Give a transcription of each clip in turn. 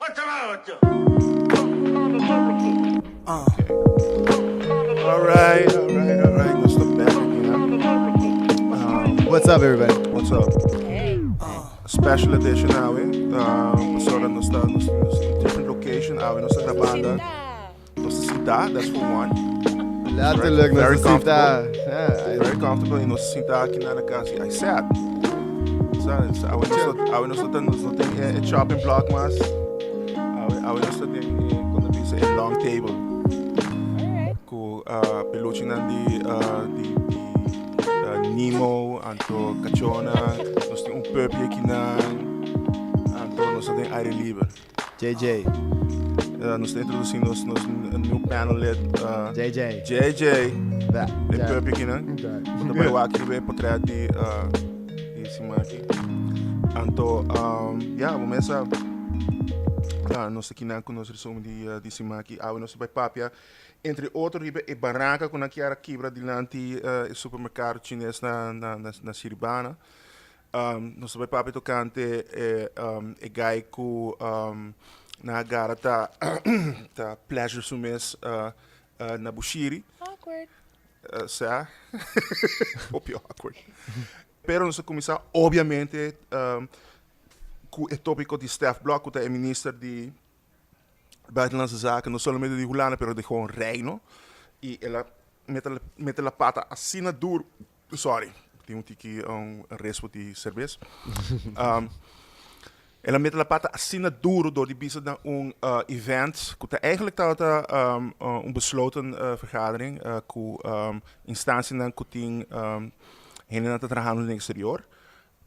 All right, all right, all right. Nos ta back again. What's up, everybody? What's up? Hey. Special edition awe. Pasobra nos ta nos nos in different location awe. Nos ta grabando. Nos ta sinta, that's for one. Letterlijk, Very nos ta sinta. comfortable. Ja, Very comfortable. Y nos ta sinta aki na cas di ISAT. Sa, sa, awe nos ta, awe nos ta, nos no tin e, e chopping block mas. Awe, awe nos ta den e, kon ta bisa, e long table. Alright. Ku uh, peluchenan di, uh, di, di uh, Nemo, anto kachona, nos tin un puppy akinan, anto nos ta den aire liber. JJ. Uh, nos ta introduci nos, nos new panelist. Uh, JJ. JJ. Da. E puppy akinan. Okay. Bo ta bai wak riba e portret di, uh, di siman aki. Anto, um, ja, bo mesa uh, nos ta kinan ku nos resumen di, uh, di siman aki. Awe nos ta bai papia, entre otro riba e baranka ku nan kier a kibra dilanti uh, e supermerkado chines na, na, na, na Siribana. Um, nos ta bai papia tokante e, um, e guy ku um, nan a gara ta, ta pleasure su mes uh, uh, na Bushiri. Awkward. Sa, hopi awkward. Pero nos a kuminsá obviamente um, ku e tópiko di Stef Blok, ku ta e minister di Buitenlandse Zaken, no solamente di Hulanda, pero di gewoon Reino. I el a mete, mete la pata asina duru. Sorry, tin un tiki un respo di serbes. Um, el a mete la pata asina duro door di bisa na un uh, event ku ta eigenlijk tabata um, uh, un besloten uh, vergadering uh, ku um, instancianan ku tin um, hendenan ta trahando den exterior.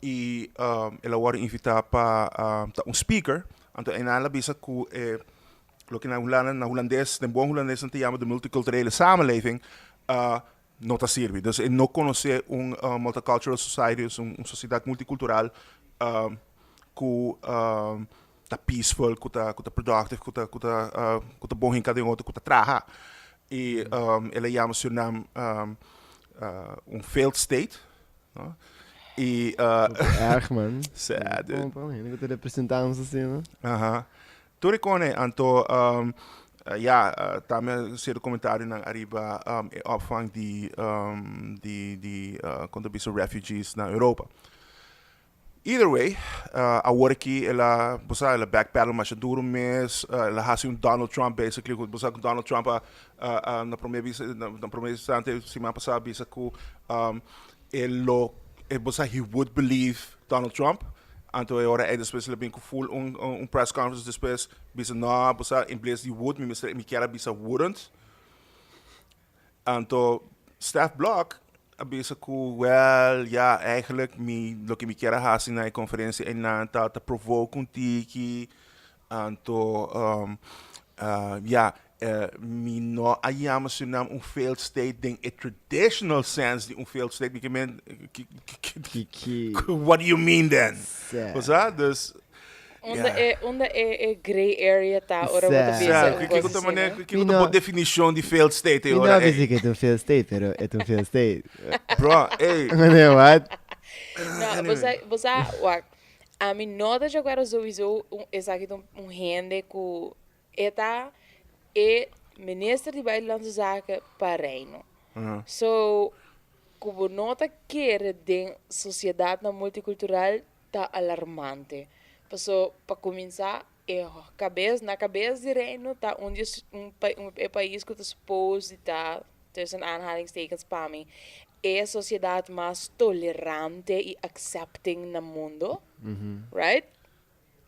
I um, el a wòrdu invitá pa um, ta un speaker. Anto einan el a bisa ku e loke na Hulanda, na hulandes, den bon hulandes nan ta yama de multiculturele samenleving, uh, no ta sirbi. Dus e no konosé un multicultural society, dus un sosiedat multikultural ku ta peaceful, ku ta ku ta productive, ku ta ku ta ku ta bon hinka den otro, ku ta traha. I el a yama Surinam un failed state, no? I Erg man. Sad, dude. Kon hende ku ta representá nos asina. Aha. Tur e kone, anto ya, tambe a sierto comentarionan ariba e opvang di di di kon ta bisa refugees na Europa. Either way, awor aki el a, bo sa, el a backpedal masha duro mes, el a hasi un Donald Trump basically, ku bo sa ku Donald Trump a na prome bisa na prome instante siman pasa a bisa ku e lo, e bo sa he would believe Donald Trump, anto e ora ei despues el a bin ku full un un press conference despues bisa no bo sa in bles di would mi mester mi kier a bisa wouldn't, anto Stef Blok a bisa ku well ya eigenlijk mi loke mi kier a hasi na e conferencia einan ta ta provoke un tiki anto ya Mi no a yama Surinam un failed state den e traditional sense di un failed state. Mi ke men, Kiki. what do you mean then? Sa. Bo sa? Dus, Unda ja. e, unda e, e gray area ta ora bo ta Sa. bisa Sa, un kiko cos ta asina? manera, kiko Mi ta no- bo definicion di failed state e Mi no ora a bisa ei? ku e ta un failed state, pero e ta un failed state. Bro, ey. Meneer, wat? No, bo sa, bo sa, wak, ami no ta de acuerdo sowieso un, esaki ta un, un hende ku E ta e minister di Buitenlandse Zaken pa Reino. So, ku bo no ta kere den sosiedatnan multikultural ta alarmante. Paso, pa kuminsá, e kabes, na kabes di Reino ta un di un e pais ku ta supos di ta, tussen aanhalingstekens pa mi, e sosiedat mas tolerante i accepting na mundo, right?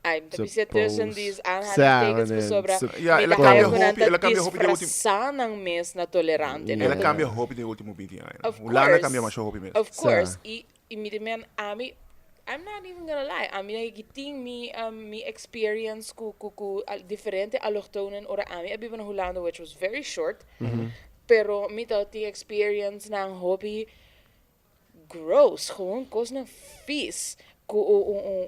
Ai, mi ta bisa tussen these aanhalingstekens pasobra Ja, mi el a ta cambia haya ku nan hopi, ta el a cambia hopi den ultimo disfrasá nan mes na tolerante. El a Nan ta cambia hopi den ultimo binti aña. Of Hulanda a cambia course, masha hopi mes. of Sa. course. I, i mi ta men ami, I'm not even gonna lie, ami a yegi tin mi, mi experience ku, ku, ku diferente allochtonen ora ami a biba na Hulanda, which was very short, pero mi ta tin experience nan hopi Gross, gewoon kosnan vies ku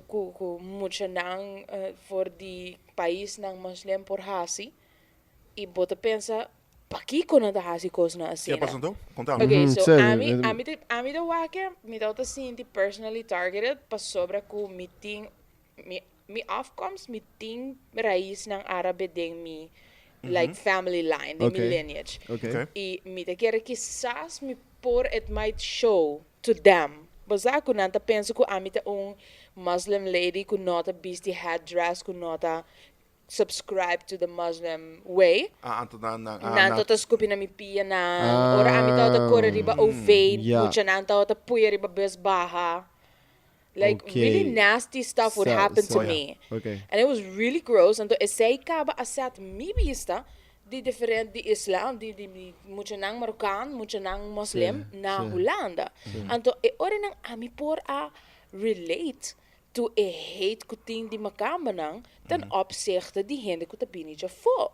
ku ku muchanan for di paisnan moslim por hasi i bo ta pensa pakiko nan ta hasi kosnan Ke asina. pasa anto? Konta mi. Ok, so Serio, ami ami ta ami ta wak mi tabata sinti personally targeted pasobra ku mi tin mi. Mi afkomst, mi tin raisnan árabe den mi like family line, den mi lineage. I mi ta kere kisas mi por it might show to them. Bo sa ku nan ta pensa ku ami ta un Muslim lady ku no ta bisti headdress, ku no ta subscribe to the Muslim way. Ah, anto nan nan ah, Nan nan. tabata skupi na mi pianan. Ora ami tabata kore riba OV, muchanan tabata puya riba bus baha. Like really nasty stuff would happen to me. And it was really gross. Anto esei kaba a set mi bista di diferent di islam, di di di muchanan Marokkaan, muchanan moslim na Hulanda. Anto e oranan ami por a relate to e hate ku tin di makambanan ten opzichte di hende ku ta bini djafó.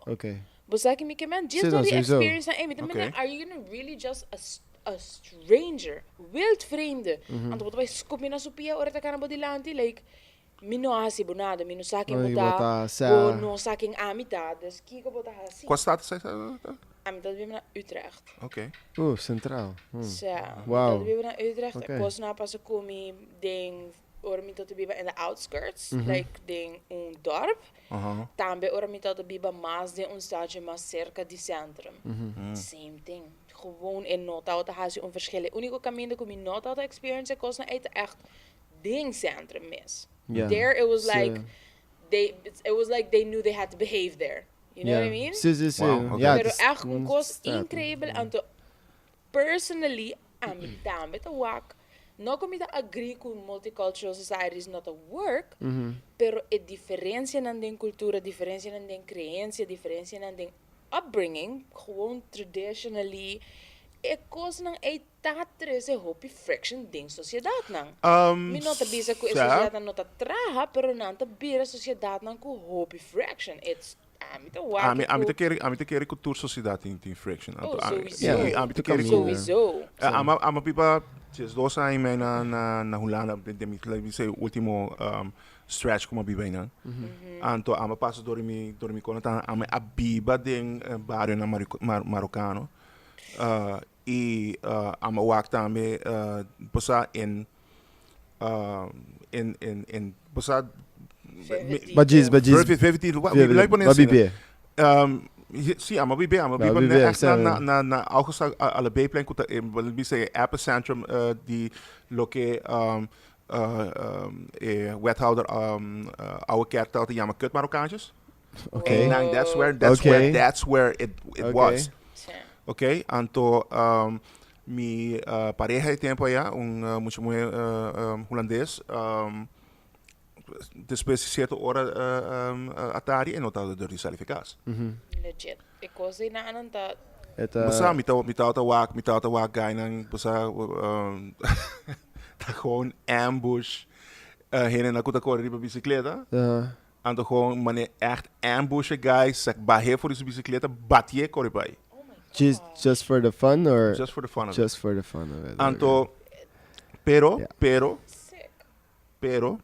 Bo sa ki mi ke men? Djis dor di experience nan ei mi ta mende are you gonna really just a stranger, wild vreemde, anto bo ta bai scupi na su pia ora e ta cana bo dilanti, like, mi no a haci bo nada, mi no sa ken bo ta, bo no sa ken ami ta, dus kico bo ta haci? Cua stad esei ta? Ami ta biba na Utrecht. Ok. Centraal. Sa, mi ta biba na Utrecht, e cosnan a pasa cu mi den ora mi ta biba in the outskirts, like den un dorp, Tambe ora mi tabata biba mas den un stadje mas serka di sentrum. Same thing. Gewoon e no tabata hasi un verschil. E uniko kaminda ku mi no tabata experience e kosnan ei ta echt den sentrum mes. There it was like they it was like they knew they had to behave there. You know what I mean? Sí, sí, sí. Wow, okay. Ja, Pero het is echt un un kos stad. increibel. Anto personally ami tambe ta wak, no ku mi ta agree ku multicultural societies no ta work, pero e diferencianan den cultura, diferencianan den creencia, diferencianan den upbringing, gewoon traditionally, e kosnan ei ta trece hopi friction den sociedadnan. Mi no ta bisa ku e sociedadnan no ta traha, pero nan ta bira sociedadnan ku hopi friction. It's Ami ta wak Ami, ami ku ta kere, ami ta kere ku tur sosiedat tin, tin friction. Oh, Anto, a- sowieso. i ami ta kere ku, Sowieso. Eh, ama, ama biba 12 aña y mei na, na, na Hulanda, den, den mi, laat me say, ultimo um, stretch ku mi a biba einan. Anto, ama pasa door mi, door mi konta, ami a biba den eh, barionan mariko- mar, marokano. Uh, i uh, ama wak tambe, uh, bosa in, uh, in, in, in, bosa, Ba djis, ba djis. Vijf, vijf, vijf, wa, Vijf, wa, ba bibe. Um, si, ama bibe, ama Ba bibe bibe, echt na, sa. na, na, na Augusta Allebijplein, ku ta, eh, wil ik zeggen, epicentrum uh, di loke um, uh, um, eh, wethouder um, uh, Oude Kerk ta yama kut Marokkaantjes. Oké. En dan, that's where, that's Oké. where, that's where it, it Oké. was. Sí. Oké, anto um, mi uh, pareha e tempo allá, un uh, mucha mujer uh, um, holandés, um, despues di cierto ora uh, um, uh, atari e no ta door di sali casa. Legit. E kos di nanan ta E ta Bosa, mi ta mi ta wak, mi ta wak guynan, bosa um, ta gewoon ambush uh, hende na ku ta kore riba bicicleta. Anto gewoon mane echt ambush e guy, sak bahe voor su bicicleta, batie kore bai. Oh my god. Just for the fun or Just for the fun of it. Just for the fun of it. Anto, pero, pero, Sick. pero,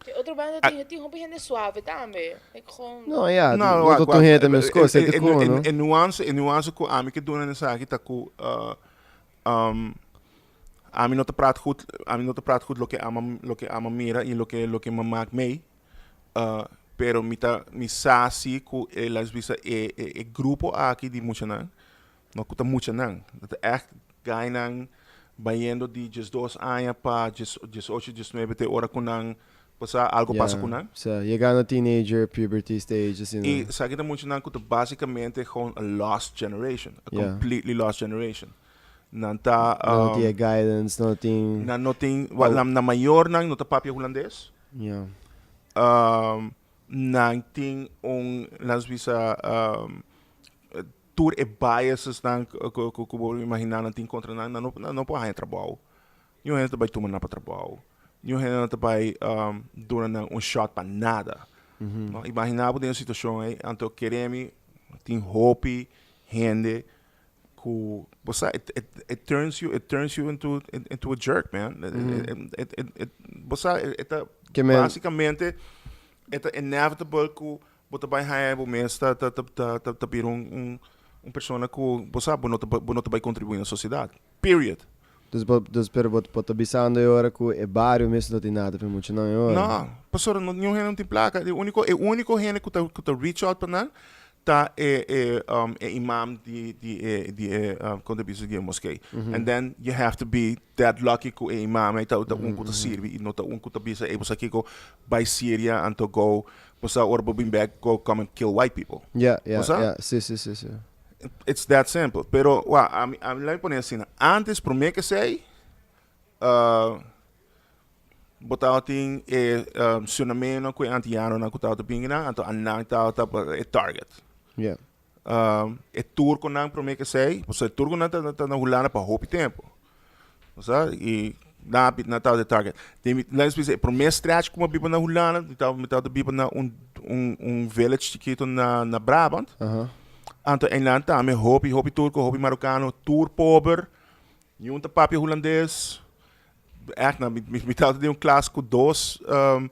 De otro banda tin tin hopi hende suave tambe. Like gewoon No, ja, No, no wak, tot wak. un hende mes kos, E, e te e, kon, e, no? e nuance, e nuance ku ami ke duna esaki ta ku uh, um, ami no ta praat goed, ami no ta praat goed loke ama, loke ama mira i loke, loke ma maak mee. Uh, pero mi ta, mi sa si ku e, laat bisa, e, e, e grupo aki di muchanan, no ku ta muchanan, dat ta echt guynan bayendo di 12 aña pa 18, 19 te ora ku nan pasa algo pasa ku nan. Sa, yega na teenager, puberty stage, asina. I esaki ta muchanan ku ta basicamente gewoon a lost generation, a completely lost generation. Nan ta, Nan no tin e guidance, nan no tin. Nan no tin, wa, nan, nan mayornan no ta papia hulandes. Nan tin un, laat bisa, tur e biasesnan ku ku bo imaginá nan tin kontra nan, nan no nan no por haña trabou. Niun hende ta bai tuma nan pa trabou. Niun hende no ta bai duna nan un shot pa nada. No, imaginá bo den e situashon ei, anto kere mi tin hopi hende ku bo sa it it it turns you it turns you into into a jerk man. It it it bo sa e ta basikamente e ta inevitable ku Bo ta bai haña bo mes ta ta ta ta ta bira un un un persona ku bo sa bo no ta bo no ta bai kontribuí na sosiedat. Period. Dus bo, dus pero bo, bo ta bisando e ora ku e bario mes no tin nada pa e muchanan e ora. No, pasobra no niun hende no tin plaka. E úniko, e úniko hende ku ta ku ta reach out pa nan ta e e um e imam di di e di e um kon ta bisa di e moskee. And then you have to be that lucky ku e imam ei ta ta un ku ta sirbi i no ta un ku ta bisa ey bo sa kiko bai Syria anto go bo sa ora bo bin bek go come and kill white people. Ja, ja, Bo sa? ja, si, si, si, si. It's that simple. Pero wa ami ami laat mi pone asina. Antes prome ke esei uh bo tabatin e um Surinameno ku e Antiyanonan ku tabata bini nan anto anan tabata e target. Ja. Um e Turkonan prome ke esei, pasobra e Turkonan ta ta na Hulanda pa hopi tempo. Bo sa? I nan a nan tabata e target. Den mi laat mi bisa e prome stretch ku mi a biba na Hulanda mi tabata mi tabata biba na un un un village chikito na na Brabant. Aha. Anto einan tambe hopi hopi Turko, hopi Marokano, tur pober, niun ta papia Hulandes. Echt na mi mi tabata den un klas ku dos um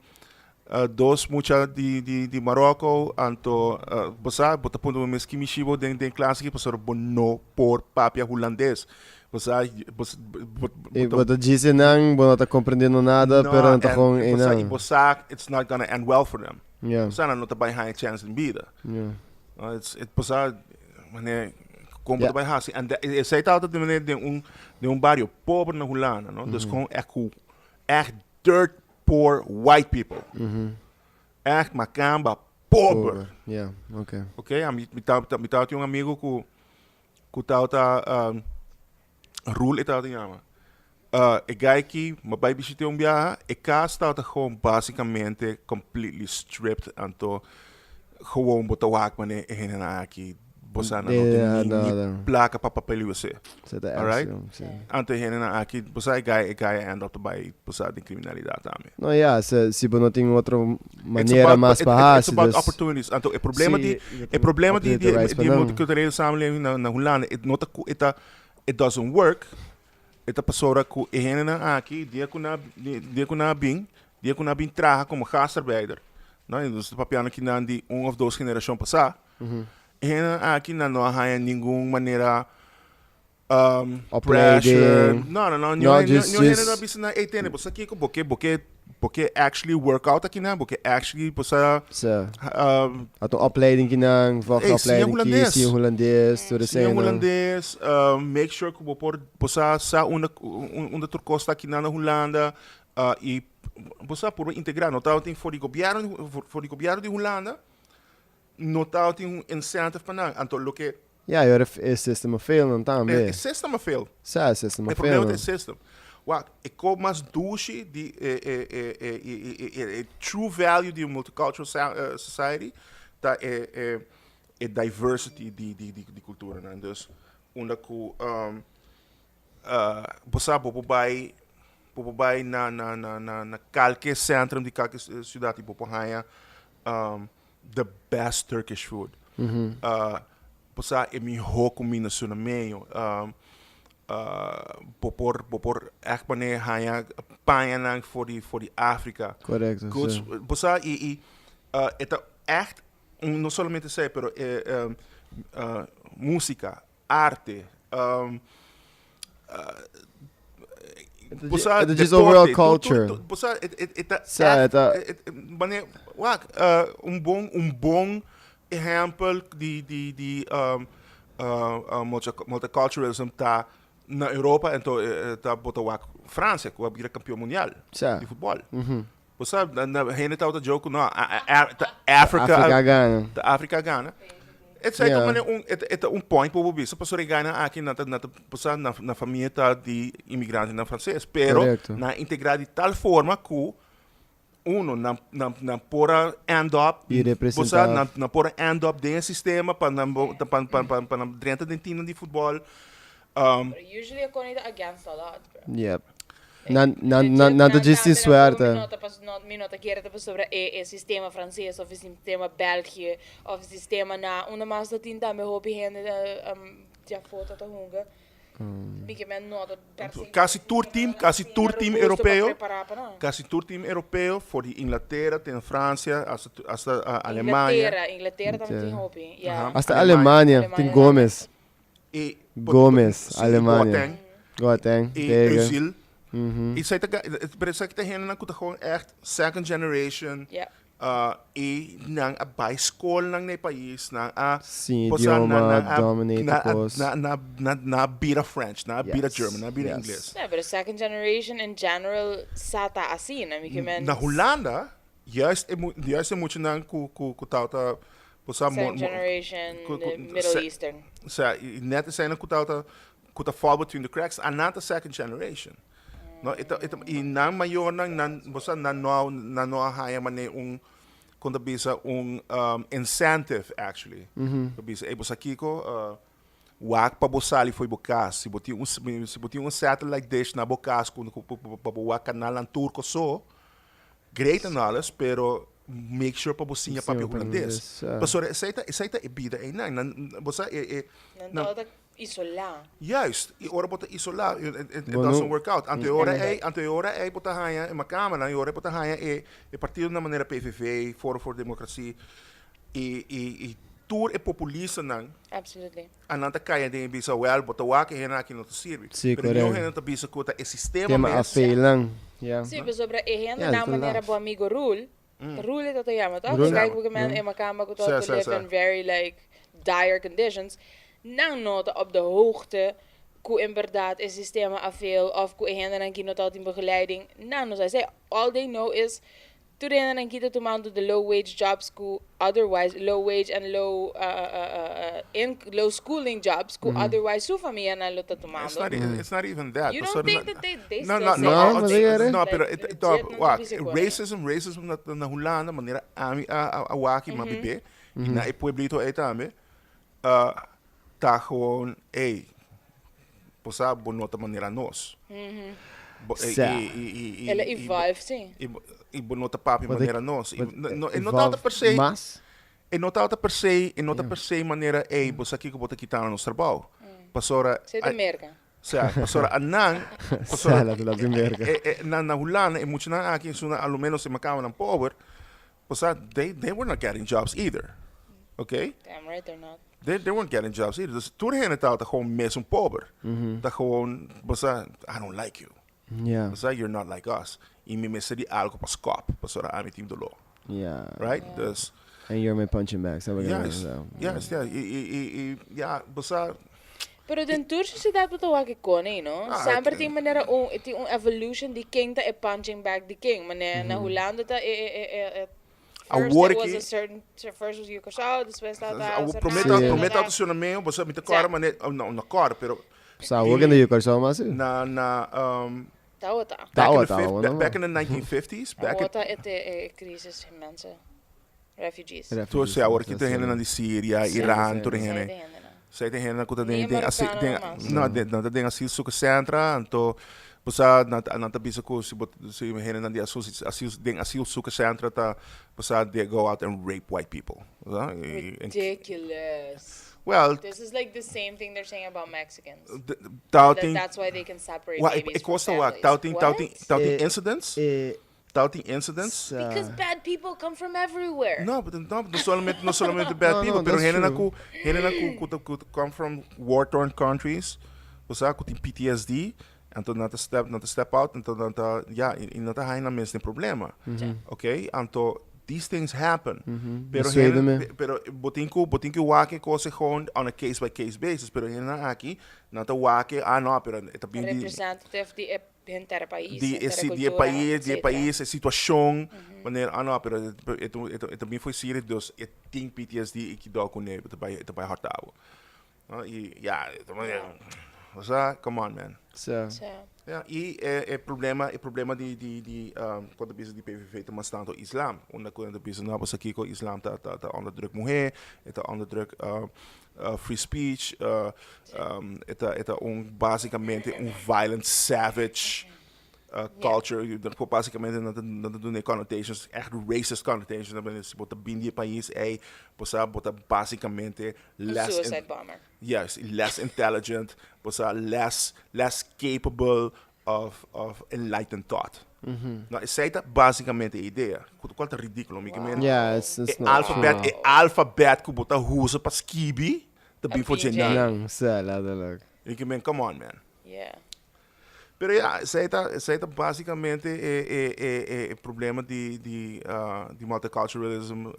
dos mucha di di di Maroko, anto bo sa bo ta puntra bo mes ki mishi bo den den klas aki pasobra bo no por papia Hulandes. Bo sa bo bo I bo ta djis einan, bo no ta komprendiendo nada, No, pero nan ta en gewoon bo sa i einan. bo sa it's not gonna end well for them. Ja. Bo sa nan no ta bai haña chèns den bida. Ja. No, it's it bo sa manera kon bo Ja. ta bai hasi en esei tabata den manera den un den un bario pober na Hulanda no, dus kon echt ku echt dirt poor white people. Echt makamba pober. Pober, ja, oké. Oké, a mi mi tabata mi tabatin un amigo ku ku tabata Roel e tabata yama. E guy ki mi a bai bishit'é un biaha, e kas tabata gewoon basikamente completely stripped, anto gewoon bo ta wak manera e hendenan aki bo sa nan no tin ni plaka pa papel wc. Alright? Anto e hendenan aki, bo sa e guy e guy a end up ta bai bo sa den kriminalidat tambe. No ya, si bo no tin otro manera mas pa hasi. It's about opportunities. Anto e problema di e problema di di e multikulturele samenleving na Hulanda e no ta ku e ta it doesn't work, e ta pasobra ku e hendenan aki dia ku nan dia ku nan a bin, dia ku nan a bin traha komo gastarbeider, no, i nos ta papiando kinan di un òf dos generashon pasá, E hendenan aki nan no a haña ningun manera pressure. Opleiding. No, no, no. No, Niun just, niun hende no a just. bisa nan, ey tende, bo sa kiko? Bo ke, bo ke, bo ke actually work out akinan? Bo ke actually bo sa Sa. At un opleiding kinan, Ey, siña volgopleiding ki, hulandes. siña hulandes, tur Siña eseinan. hulandes, make sure ku bo por, bo sa sa unda unda tur kos ta akinan na Hulanda, i bo sa purba integrá. No tabatin for di gobièrnu, for di gobièrnu di Hulanda, No tabatin un incentive pa nan. Anto loke. Ja, y ora e system a fail nan tambe. E system a fail. Sa, e system a E fail problema ta nan. e system. Wak, e ko mas dushi di e e e e e e e true value di un multicultural society ta e e e diversity di di di culturanan. Dus unda ku Bo sa bo por bai bo por bai na na na na na kalke centrum di kalke ciudad y bo por haña the best Turkish food. Bo sa e miho cuminda Sunameño. Bo por bo por echt manera haña pañanan for di for di Africa. Correcto, Goods, si. bo sa y y e ta echt no solamente esey pero e musica, arte, bo sa E ta djis overall deporte, tur, tur, culture. tur, bo sa e e e ta Sa, e echt, ta e e mane wak un bon un bon ehempel di di di multiculturalism ta na Europa ento ta bo ta wak Francia ku a bira kampeon mundial Sa. di futbòl. Bo sa na na hende tabata joke ku no a a ta Africa Africa a gana. ta Africa a gana. Esei ta Ja. manera un e ta e ta un point por bo bisa pasobra e gana aki nan ta nan ta bo sa nan nan famia ta di imigrantenan franses pero Correcto. nan a integra di tal forma ku uno nan nan nan por a end up I bo sa representa. nan nan por a end up den e sistema pa nan bo pa pa pa pa nan drenta den teamnan di futbol. Pero usually e koni ta against all odds bro. Yep. Nan nan nan nan ta djis tin suerte. Mi no ta pas no mi no ta kere ta pasobra e e sistema franses of e sistema België of e sistema na unda mas ta tin tambe hopi hende di afó ta ta hunga. Mi ke men no ta per se Casi tur team, casi tur team robusto pa europeo, prepara pa nan. casi tur team europeo for di Inglatera te Francia hasta hasta Alemania. Inglatera, Inglatera tambe tin hopi, ya. Hasta Alemania tin Alemania Gomez. E Gomez, sí, Alemania. Boateng. Boateng, i Tegen. Özil. I esei ta, pero esaki ta hendenan ku ta gewoon echt second generation. Ja. I nan a bai skolnan na e pais, nan a Sin bo sa, idioma, nan a dominate nan a kos. nan a nan nan a bira French, nan a bira Yes, German, nan a bira yes. Ingles. Ja, pero second generation in general sa ta asina, mi ke men Na Hulanda, juist e mu juist e muchanan ku ku ku tabata bo sa mo second mo generation ku ku Middle se Eastern. sa i net eseinan ku tabata ku ta fall between the cracks, anan ta second generation. No, e ta, e ta, i nan mayornan, nan, bo sa, nan no a, nan no a haña manera un, kon ta bisa, un um, incentive actually. Ta bisa, ey, bo sa kiko, uh, wak pa bo sali fo'i bo kas. Si bo tin un, si bo tin un satellite dish na bo kas ku, ku, ku, pa bo wak kanalnan turko so, great en alles, pero make sure pa bo siña Siña papia papia hulandes. hulandes, ja. Pasobra esei ta, esei ta e bida einan. Nan, bo sa, e, e, Nan nan, tabata Isolá. Juist, i ora bo ta isolá, it, it, it Bo doesn't no- work out. Anto e ora ei, anto e ora ei bo ta haña e makamanan, e ora ei bo ta haña e, e partidonan manera PVV, Foro voor Democratie, i, i, i tur e populistanan, Absolutely. a nan ta kaya den e bisa, wel, bo ta wak e hende aki no ta sirbi. Sí, Pero niun correct. hende ta bisa ku ta e sistema Tema a mes. failan. Ja. Sí, pasobra e hende Ja, na het is manera laaf. bo amigo Roel, Roel e ta yama, toch? Roel. Kijk, porque men in makamba ku Sa, to sa, live sa. in very like dire conditions. Nan no ta op de hoogte ku inderdaad e sistema a fail of ku e hendenan ki no ta tin begeleiding. Nan no sa esei. All they know is tur e hendenan ki ta tumando de low wage jobs ku otherwise low wage and low in low schooling jobs ku otherwise su famianan lo ta It's tumando. not, it's not even that. You don't Pasobra think na- that they they No, still no, say no, No, that? maar no, zeker, hè? no, pero Like, it, legit, no, nan ta wak, bisa ku racism, racism na, na Hulanda, manera ami a, a, a wak i m'a bibé, i na e pueblito ei tambe, uh, ta gewoon, ey, bo sa, bo no ta manera nos. Bo, e, Sa. i, i, i, i, El a i, bo, evolve, sí. i, bo, i bo no ta papia But ik, manera nos. I, but no, no, e no tabata evolve per se, mas? e no tabata per se, e no ta Ja. per se manera, ey, bo sa kiko bo ta kitando nos trabou. Pasobra, Sei de a, Merca. sea, pasobra anan, Sa, pasobra, laat laat in Merca. e, e, na, na Hulanda, e muchanan aki, esunnan a lo menos e makabanan pober, bo sa, they, they were not getting jobs either. Okay? Damn right they're not. They, they weren't getting jobs either. Dus tur hende tabata gewoon mesun pober. Ta gewoon, bo sa, I don't like you. Ja. Bo sa, you're not like us. I mi mester di algo pa skop, pasobra ami tin doló. Ja. Right? Dus, And you're my punching bag. Sa juist, juist, ja. I, i, i, i, ja, bo sa, Pero den tur sociedad bo ta wak e con ei, no? Ah, Semper ik- tin manera un, tin un evolution di ken ta e punching bag di ken. Manera na Hulanda ta e, e, e, e, e First Awor it was ki a certain, first was Curaçao, despues ta ta Awor Suriname, prome Sí. ta ta prome ta ta Suriname, bo sa mi ta kòrda Sa. mane, oh, no, no kòrda, pero Sa awor kende yu Curaçao mas si? na na um, Tawata. back in the Tawata, fif- awor ba- no. back in the 1950s, back in Awor ta e te e crisis mensen, refugees. Tur sea, awor ki tur hendenan di Siria, Sí, Iran, sí. tur Zij hende. de hendenan. Zij de hendenan ku ta Ni den den asi den Marokano no den nan ta den asielzoekerscentra, anto bo sa nan ta nan ta bisa ku si bo si hendenan di asiel asiel den asielzoekerscentra ta bo sa they go out and rape white people, bo sa i en Ridiculous. well This is like the same thing they're saying about Mexicans. tao That tin that's why they can separate wa e babies e from kos ta wak families. tao tin tao tin What? tao tin E incidents e tao tin incidents sa Because bad people come from everywhere. No, but no, no solamente no solamente bad No, people, no, pero that's hende na true. ku hende na ku ku ta ku ta come from war torn countries, o sea, ku tin PTSD, anto nan ta step nan ta step out, anto nan ta ja, i, i nan ta haña nan mes den problema. Okay? Anto these things happen. Pero Na Zweden hende me. pero bo tin ku bo tin ku wak e kos gewoon on a case by case basis, pero hende nan aki nan ta wak e, ah no, pero e ta bin di Representative di e henter pais, di e henter si di e cultura, pais, di e etcetera. pais, e situacion, wanneer, ah no, pero e e e e ta bin fo'i Syrië, dus e tin PTSD i kidó kuné, e ta bai e ta bai hòrta awo. No, i ya, e ta manera, osea, come on man. Sa. Sa. Ya, i e e problema e problema di di di kon ta bisa di PVV ta mas tanto islam, unda ku nan ta bisa no, pasobra kiko islam ta ta ta onderdruk muhé, e ta onderdruk free speech, e ta e ta un basicamente un violent savage culture, basicamente nan ta nan ta duna e connotations, echt racist connotations, nan si bo ta bin di e pais ey, bo sa bo ta basicamente Un less in suicide bomber. Yes, less intelligent, bo sa less less capable of of enlightened thought. No, esey ta basicamente e idea, cu cual ta ridiculo, mi ke men Yeah, it's, it's e not alfabet, true. e alfabet cu bo ta usa pa skibi ta bin A for PJ. dje nan. Nan, sa, letterlijk. Mi ke men, come on man. Yeah. Pero ja, esei ta basicamente e problema di multiculturalism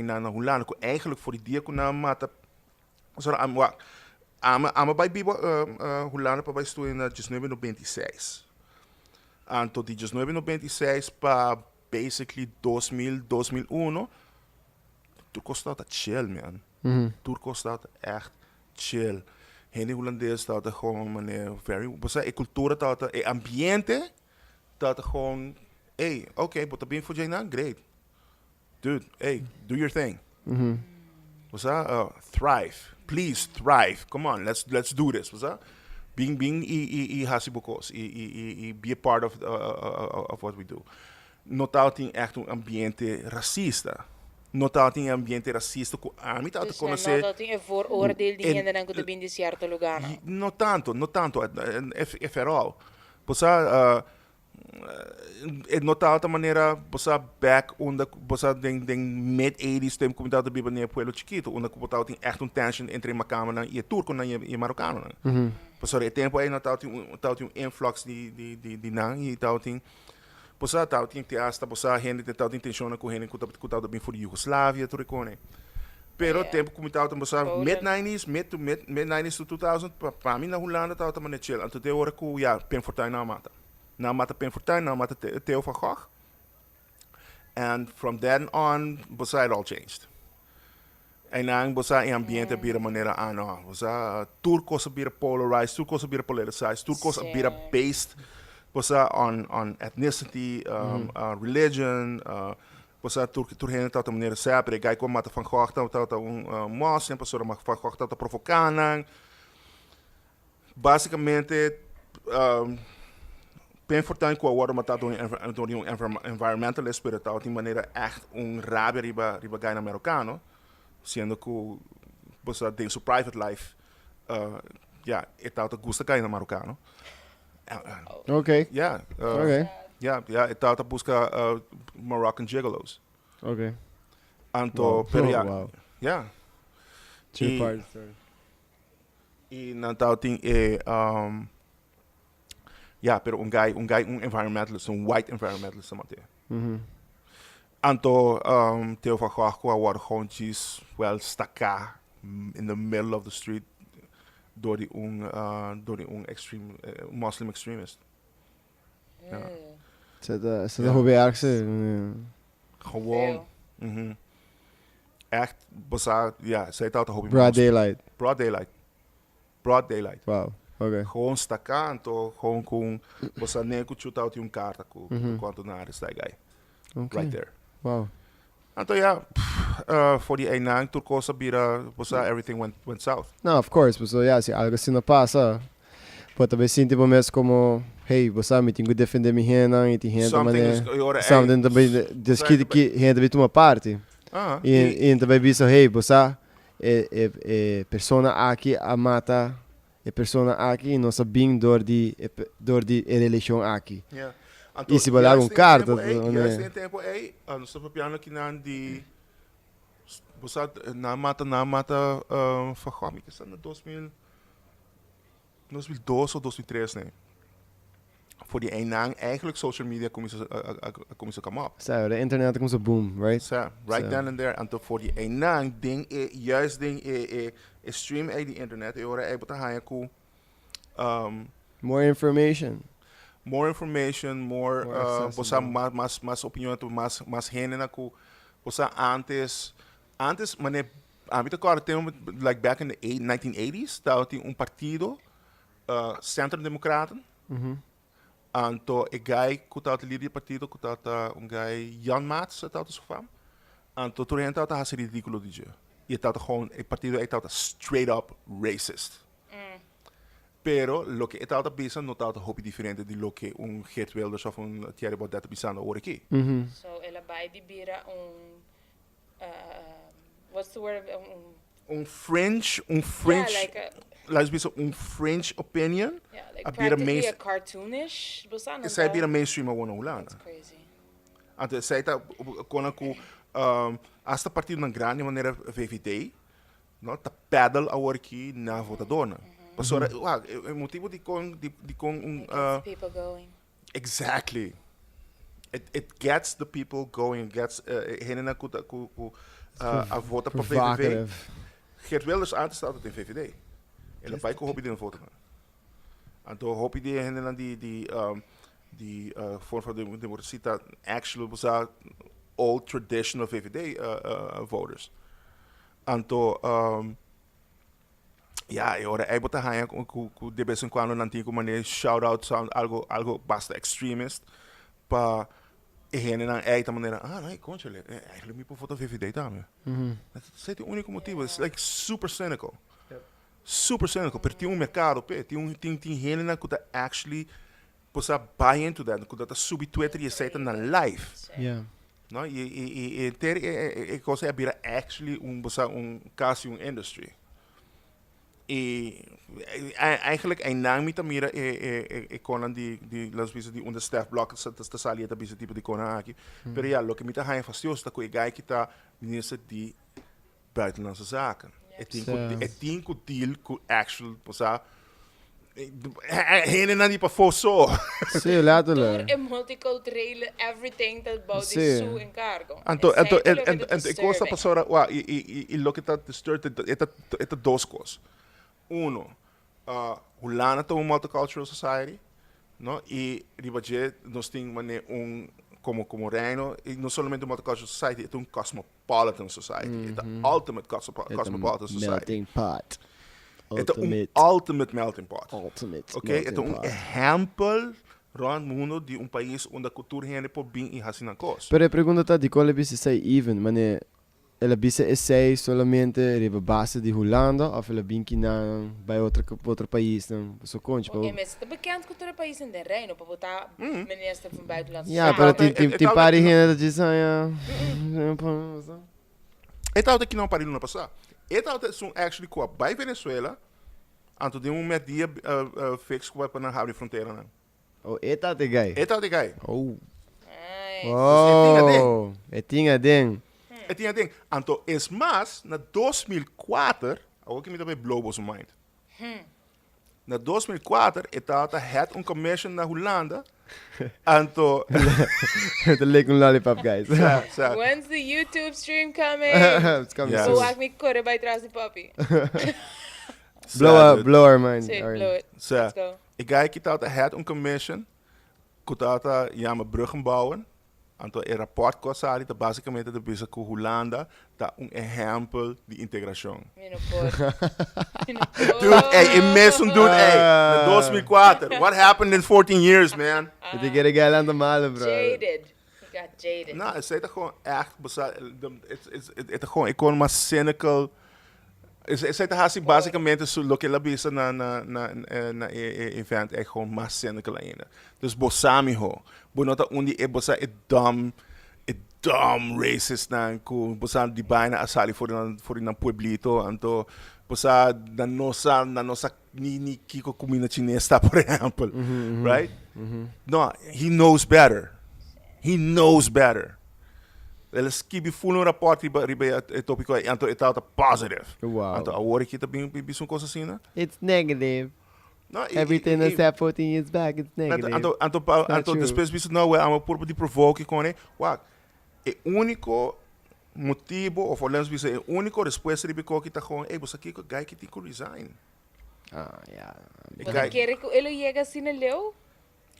na Hulanda. Ku eigenlijk for di dia ku nan mata. Sorry, ami a bai biba Hulanda pa bai studia na 1996. Anto di 1996 pa basically 2000, 2001, tur kos tabata chill, man. Tur kos tabata echt chill. Hende hulandes tabata gewoon manera very, bo sa, e kultura tabata, e ambiente tabata gewoon, hey, okay, bo ta bin for nan, great. Dude, hey, do your thing. Bo sa, thrive. Please thrive. Come on, let's do this. Bo sa? Bin bin i hasi bo kos i be a part of what we do. No tabatin echt un ambiente rasista. No tabatin ambiente rasista ku ami tabata Dus no konosé. No tin e vooroordeel di hendenan ku ta bin di sierto lugá, no? No tanto, no tanto, if at all. Bo sa, e no tabata manera, bo sa, back unda, bo sa, den mid 80s tempu ku mi tabata biba den e pueblo chikitu, unda ku bo tabatin echt un tension entre e makamanan i e turkonan i e marokanonan. Pasobra e tempu ei no tabatin un influx di nan i tabatin, bo sa, tabatin te hasta, bo sa, hende tabatin tenshonnan ku hende ku tabata bin for di Yugoslavia tur e kone. Pero tempu ku mi tabata, bo sa, mid 90s, mid to mid mid 90s to 2000, pa mi na Hulanda tabata manera chill. Anto te ora ku ya Pim Fortuyn nan a mata. Nan a mata Pim Fortuyn, nan a mata Theo van Gogh. And from then on, bo sa, it all changed. Einan, bo sa, e ambiente a bira manera, ah no, bo sa, tur kos a bira polarized, tur kos a bira politicized, tur kos a bira based, bo sa, on ethnicity, religion, bo sa, tur hende tabata manera separate. E guy ku a mata Van Gogh tabata un moslim, pasobra Van Gogh tabata provoká nan. Basicamente, Pim Fortuyn ku a wòrdu matá dor di un environmentalist, pero tabatin manera echt un rabia riba guynan merokano, siendo ku, bo sa, den su private life, ya, e tabata gusta guynan marokano. Ya, ya, e tabata buska Moroccan gigolos. Anto, pero ya, ya. Two part story. I nan tabatin e ya, pero un guy, un guy, un environmentalist, un white environmentalist a mat'é. Anto Theo van Gogh ku a wòrdu gewoon djis wèl staká in the middle of the street dor di un extreme, Muslim extremist. Ja. Esei ta hopi erg, sí. Gewoon. Echt, bo sa, ja, esei tabata hopi Broad daylight. Broad daylight. Broad daylight. Wow. Okay. Gewoon staká, anto gewoon ku, bo sa, ne ku chu tabatin un karta ku kuantu nan arrestá e guy. Right there. Anto ja, for di einan tur kos a bira, bo sa, everything went south. No, of course, so ja, si algo asina pasa, bo ta bai sinti bo mes komo, hey, bo sa, mi tin ku defendé mi hendenan i tin hende Something mané, is, ora, something ta bai, dus ki hende bai tuma parti. I ta bai bisa, hey, bo sa, e persona aki a mata e persona aki i nos a bin dor di e religion aki. Anto, I si bo laga un juist den karta, tempo ei, juist den tempo ei, nos ta papiando akinan di, bo sa, nan mata Van Gogh, mi ta na 2000, 2002 of 2003, nee. For di einan eigenlijk social media a kuminsá come up. Sa, de internet a kuminsá boom, right? Sa, right then and there. Anto for di einan den e juist den e stream ei di internet, e ora ei bo ta haña ku More information. More information, more, More bo sa, accessible. mas opinion, mas hende na ku, bo sa, antes mane ami ta kòrda tempu, like back in the 1980s, tabatin un partido, Centrum Democraten. Anto e guy ku tabata lider di partido, ku tabata un guy Janmaat, tabata su fam. Anto tur hende tabata hasi ridíkulo di dje. I e tabata gewoon, e partido ei tabata straight up racist. Pero loke e tabata bisa no tabata hopi diferente di loke un Geert Wilders of un Thierry Baudet ta bisando awor aki. So el a bai di bira un what's the word? Un fringe, Yeah, like a, laat bisa un fringe opinion. Yeah, like A bira practically a cartoonish. Bo sa, Esei a bira mainstream awor na Hulanda. That's crazy. Anto esei ta kona ku hasta partidonan grandi manera VVD, no, ta peddle awor aki na votadónan. Pasobra, wak, e motibu dikon, dikon un. It gets people going. Exactly. It, it gets the people going, it gets e hendenan ku ta, ku, ku a vota pa VVV. Geert Wilders antes tabata den VVD. El a bai ku hopi den votonan. Anto hopi di e hendenan di, di, di Forum voor Democratie ta actually bo sa old traditional VVD voters. Anto Ya, e ora ei bo ta haña ku ku ku de bes en kuando nan tin ku manera shout out some algo algo basta extremist pa e hendenan ei ta manera, ah nee, kónchale, eigenlijk mi por vota VVD tambe. Esei ta e úniko motibu. It's like super cynical. Super cynical, pero tin un merkado p'e. Tin un tin tin hendenan ku ta actually por sa buy into that, ku ta ta subi Twitter i esei ta nan life. No, i i i henter e e e kos ei a bira actually un bo sa un kasi un industry. I eigenlijk einan mi ta mira e e e e konan di di laat ons bisa di unda Stef Blok ta ta sali e ta bisa tipo di konan aki. Pero ya, loke mi ta haña fastioso ta ku e guy ki ta minister di Buitenlandse Zaken. E tin ku e tin ku deal ku actual bo sa hendenan di pafó so. Sí, letterlijk. Tur e multiculturele everything ta bou di su encargo. Anto anto e kos ta pasá ora i i i loke ta disturb e ta e ta dos kos. Uno, Hulanda ta un multicultural society, no, i riba dje nos tin manera un komo komo reino i no solamente un multicultural society e ta un cosmopolitan society. E ta ultimate cosmopolitan society. Melting pot. E ta un ultimate melting pot. Ultimate Ok, e ta un ehempel rond mundo di un pais unda cu tur hende por bin y haci nan cos. Pero e pregunta ta dicon el a bisa esey even? Mane el a bisa esey solamente riba base di Hulanda of el a bin kinan bay otro otro paisnan? Paso conchi pa. E mester ta bekend cu tur e paisnan den Reino pa bo ta minister van Buitenlandse Ya, pero Zaken. tin tin tin par di hende ta djis aña. E tabata kinan un par di luna pasá. E tabata esun actually cu a bay Venezuela anto den un merdia fix cu pa nan habri fronteranan. Oh, e tabata e guy. E tabata e guy. Oh. Nice. Oh, e tin aden. E tin aden. Anto es mas, na 2004, awor ki mi ta bay blow boso mind. Na 2004 e tabata head un commission na Hulanda, anto... Ta lick un lollipop, guys. Sa, sa. When's the YouTube stream coming? It's coming Yeah. soon. Bo wak mi kore bai tras di Poppy. Blow Sa, up, dude. blow our mind. Sí, Arjen. blow it. Sa. Let's go. E guy ki tabata head un commission ku tabata yama Bruggen Bouwen, anto e rapport ku a sali ta basikamente ta bisa ku Hulanda ta un ehèmpel di integrashon. Mi no por. Mi no por. Dude, ey, e mesun dude, ey, na 2004. What happened in 14 years, man? E ta kere guy lanta malo, bro. Jaded. He got jaded. No, esei ta gewoon echt, bo sa, e ta gewoon e kon mas cynical. Esei ta hasi basikamente su loke el a bisa na na na na e e event ei gewoon mas cynical ainda. Dus bo sa miho, bo no ta un di e bo sa e dumb e dumb racistnan ku bo sa di baina a sali for di nan for di nan pueblito anto bo sa nan no sa nan no sa ni ni kiko kuminda chines ta por ehèmpel, right? No, he knows better. He knows better. El a skibi full un rapport riba riba e topico ei, anto e tabata positive. Wow. Anto awor aki ta bin bisa un cos asina. It's negative. No, i, Everything i, I said 14 years back, it's negative. Anto, anto, pa, It's not anto true. despues bisa, no, we amo purba di provoke con e. Wak, e unico motibo, of laat bisa, e unico respuesta riba e koki ta gewoon, ey, bo sa kiko, guy ki tin ku resign. Ah, ja. E Bo ta guy, kere ku e lo yega asina leu?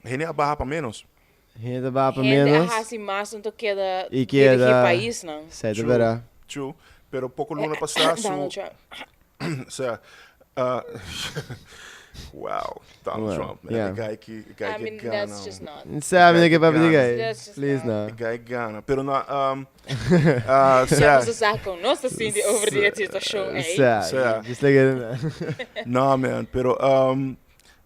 hende a baha pa menos. Hende ta baha pa Hende a menos. hasi mas anto keda I dirigí keda paisnan. Zij ta True, bera. true. Pero poko luna pasá su Donald Trump. Sa, uh, wow, Donald Well, Trump, man. yeah. E guy ki, e guy I ki mean, gana. that's just not. Sabi guy na ke papia di gana. guy. That's just Please not. no. E guy gana. Pero na, uh, Ja, sa, we sa kon nos ta sinti over di e situashon ei. Sa, Sa. just like it. No, man, pero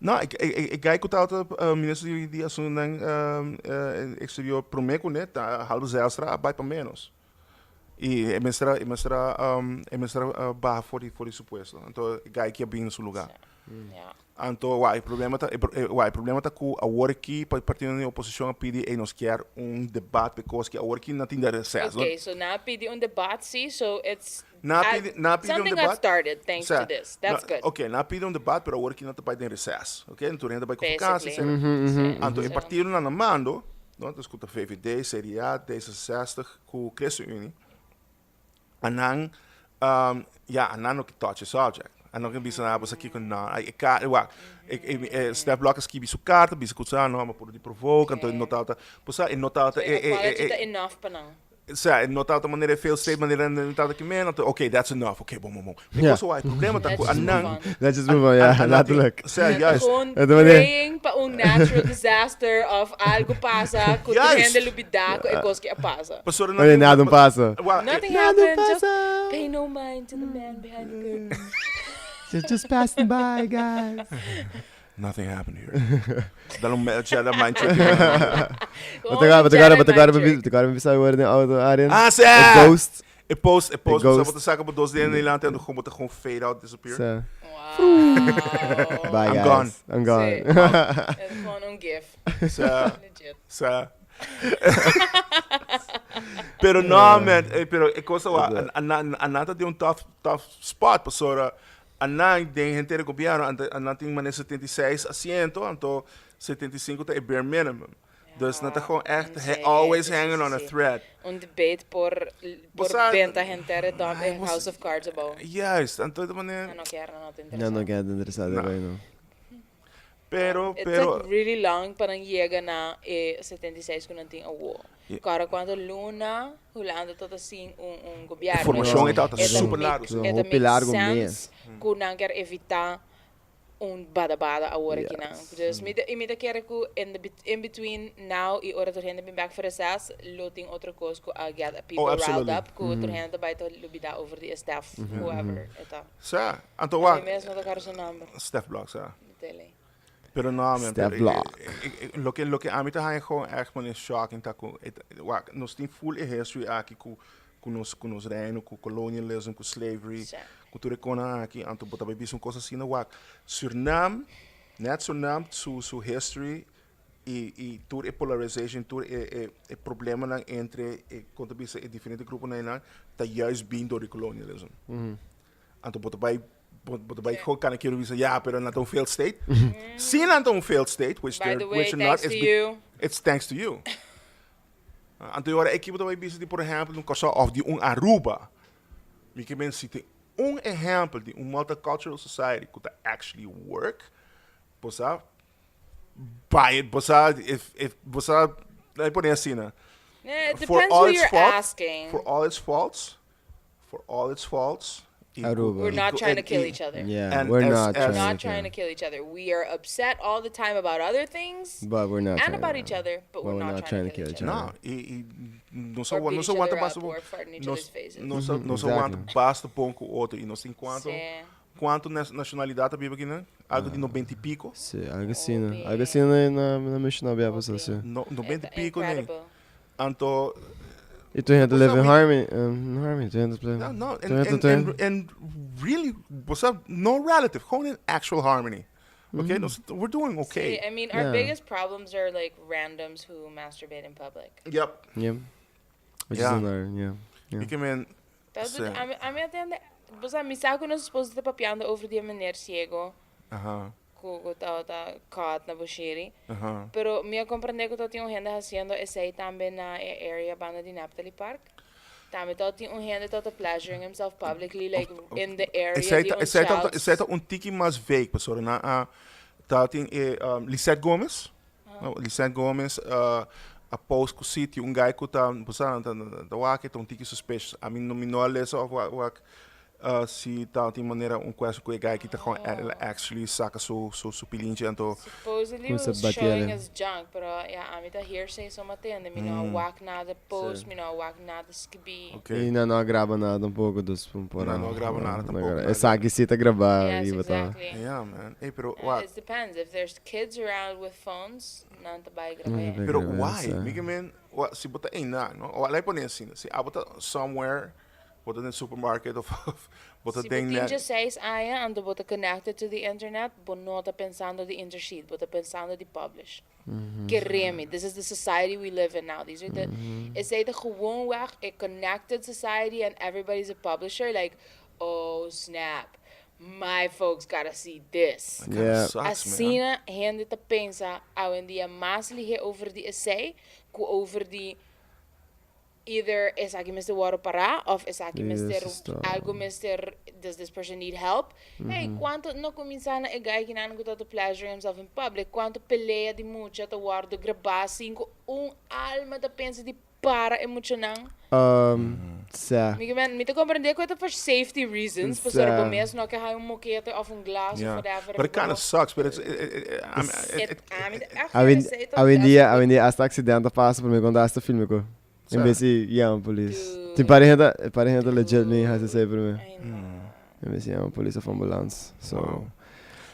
no, e, e, e guy ku tabata minister di, di asuntunan exterior promé kuné, ta Halbe Zijlstra, a bai pa ménos. I e mester a, e mester a, e mester a baha for di, for di su puesto. Anto e guy ki a bin na su lugar. Ja. Anto wak, e problema ta, e, wak, e problema ta ku awor aki pa partidonan di oposishon a pidi, ey nos kier un debat because ki awor aki nan tin de reces. Okay, so nan a pidi un debat si, so it's Nan a pidi, nan a pidi un something debat. got started thanks Osea, to this. That's na, good. okay, nan a pidi un debat, pero awor aki nan ta bai den reces. Okay, tur hende ta bai ku vakantie, Basically. etcetera. Sí, Anto e so. partidonan na mando, no, dus ku ta VVD, CDA, D66 ku ChristenUnie, a nan, ya, a nan no ke touch e subject. A nan no ke bisa nada, boso kiko no. Ai, e ka, wak, e, e, e Stef Blok a skibi su karta, bisa ku sa, no, ma puru di provoke, anto e no tabata, bo sa, e no tabata, So e, e e, e, apology e, ta enough pa nan. Sa, e no tabata manera e failed state, manera nan tabata ki men, anto, okay, that's enough, okay, bon, bon, bon. Mi Ja. cosa wak, e problema ta Let's ku a just move nan, on. Let's just move on, ja, a nan tin, letterlijk. sa, juist. Gewoon Het wanneer- praying pa un natural disaster of algo pasa ku tur Juist. hende lubida ku e kos ki a pasa. Pasobra nan Wanneer tin, nada pasa. wak, e, Nothing Nada happened, just pasa. pay no mind to the man behind the curtain. Just, just passing by, guys. Nothing happened here. Dan un Jedi mind trick. Wat ik wat ik wat ik wat ik wat ik worden in auto, Arjen. Ah, A sa! ghost. E post, e post, ghost. boso saka bo dos dedo dilanti en gewoon gewoon fade out, disappear. Zo. Wow. Bye, I'm guys. gone. I'm gone. Sí. Het is gewoon een gif. Sa, Legit. sa. Pero no, man, eh, pero e cosa wa, a ta den un tough, tough spot, pasobra a nan den henter e gobierno, a nan tin manera 76 asiento, anto 75 ta e bare minimum. Dus nan ta gewoon echt always hanging on a thread. Un debate por por benta henter e dom e House of Cards abou. Juist, anto ta manera. Nan no kier, nan no ta Nan no interesá. kier ta interesá No. den no. Pero, It pero. took really long pa nan yega na e 76 ku nan tin awo. Kòrda kuantu luna Hulanda ta ta sin un un gobièrnu. Formashon e tabata E ta super make largu. e ta Hopi make largu sense mes. ku nan kier evitá un bada bada awor aki nan. Dus mi ta i mi ta kere ku in the in between now i ora tur hende bin bèk for reces lo tin otro kos ku a get people Oh, riled absolutely. up ku tur hende ta bai ta lubidá over di e Stef whoever e ta. Sa, anto Mi wak. mes no ta kòrda su nòmber. Stef Blok, sa. Tele. Pero no, man, Stef pero, Blok. Loke, loke ami ta haña gewoon echt man is shocking ta ku, et, wak, nos tin full e history aki ku, ku nos, ku nos reino, ku colonialism, ku slavery, Sa. ku tur e konan aki, anto bo ta bai bisa un kos asina, wak, Surinam, net Surinam su, su history i, i tur e polarization, tur e, e, e problemanan entre e, kon ta bisa, e diferente gruponan einan, ta juist bin door di colonialism. Anto bo ta bai bo bo ta bai gewoon kan ik bisa ja, pero nan ta un failed state. Si nan ta un failed state, which By they're the way, which they're not, thanks to it's be- you. it's thanks to you. Anto e ora e ekipo ta bai bisa di por ehempel un Kòrsou òf di un Aruba. Mi ke men si tin un ehempel di un multicultural society ku ta actually work, bo sa buy it, bo sa if if bo sa laat mi pone asina. Eh, it For depends all who its you're fault, asking. for all its faults, for all its faults. y cu- Aruba. We're y not cu- trying to en- kill y- each other. Yeah, And we're as- not as- trying Not to trying to kill. kill each other. We are upset all the time about other things But we're not and trying about to- each other, but we're not trying to kill each other. No, y, y nos Or aguanta, beat nos each aguanta other basta up bon. or fart in each Nos, other's faces. nos, nos aguanta basta bon cu otro y nos tin cuanto, Sí. cuanto nacionalidad ta biba aki nan? Algo di 90 y pico. Sí, algo asina. Hopi. Algo asina na na mencioná bia pasá, sí. No, 90 y Eta pico, nee. incredible. Anto, Y tur hende What's live in up, harmony, in harmony, tur hende No, no, tur en, hende en, tur en, en really, what's up, no relative, gewoon in actual harmony. Okay, nos, we're doing okay. See, I mean, our Yeah. biggest problems are like randoms who masturbate in public. Yep. Yeah. Which is Ja. another, yeah. Yeah. Ik meen, Dat Sí. doet, ami, ami atende, bo mi sa ku nos esposo ta papiando over di e meneer ciego Aha, ku ku tabata caught na Bushiri. aha. Pero mi a comprende ku tabatin un hende haciendo esei tambe na e area banda di Naphtali Park. Tambe tabatin un hende tabata pleasuring himself publicly like in the area Esei di ta, un esei ta, child. esei ta un tiki mas vague, pasobra nan a tabatin e um, Lisette Gomez. No, Lisette Gomez uh, a post ku si tin un guy ku ta, bo sa, ta, ta, ta wak, ta un tiki suspicious. Ami no, mi no a lesa of wak, wak uh, si ta tin manera un question ku e guy ki ta gewoon a- actually saka su, su, su pilinchi anto Supposedly Como was se showing batiele. his junk, pero ja, ami ta hearsay so matende. Mi no a wak nada post, mi no a wak nada skibi. okay. Y nan no a graba nada tampoco, dus por por Nan no a graba nada tampoco, nada. Esaki si ta graba Yes, riba ta. exactly. Yeah, man. Hey, pero Uh, it depends. If there's kids around with phones, nan ta bai Nan ta grab'é. bai Pero grab'é, why? sa. Mi ke men, wa, si bo ta einan, no? O, laat pone asina, si abo ta somewhere. Bo ta den supermarket of bo ta Si bo den tin net. djeseis aña anto bo ta connected to the internet, bo no ta pensando di intercede, bo ta pensando di publish. Keremi, this is the society we live in now. These are the, esei ta gewoonweg e connected society and everybody's a publisher, like, oh snap, my folks gotta see this. That kinda Yeah. sucks, man. Asina hende ta pensa awendia mas lihe over di esei ku over di Either esaki mester wòrdu pará òf esaki mester algu mester does this person need help? Hey, kuantu no kuminsá na e guy kinan ku ta ta pleasuring himself in public, kuantu pelea di mucha ta wòrdu grabá sin ku un alma ta pensa di para e muchanan? Sa. Mi ke men, mi ta komprendé ku e ta for safety reasons, pasobra bo mes no ke haña un mokete òf un glas òf whatever. But it kinda sucks, but it's, it, I mean, it, Ami ta echt kere esei ta Awendia, awendia hasta accident a pasa prome cu hasta filme cu. En bes di yama polis. Tin par di hende, par di hende legit mi haci esei prome. En bes di yama polis of ambulance. So,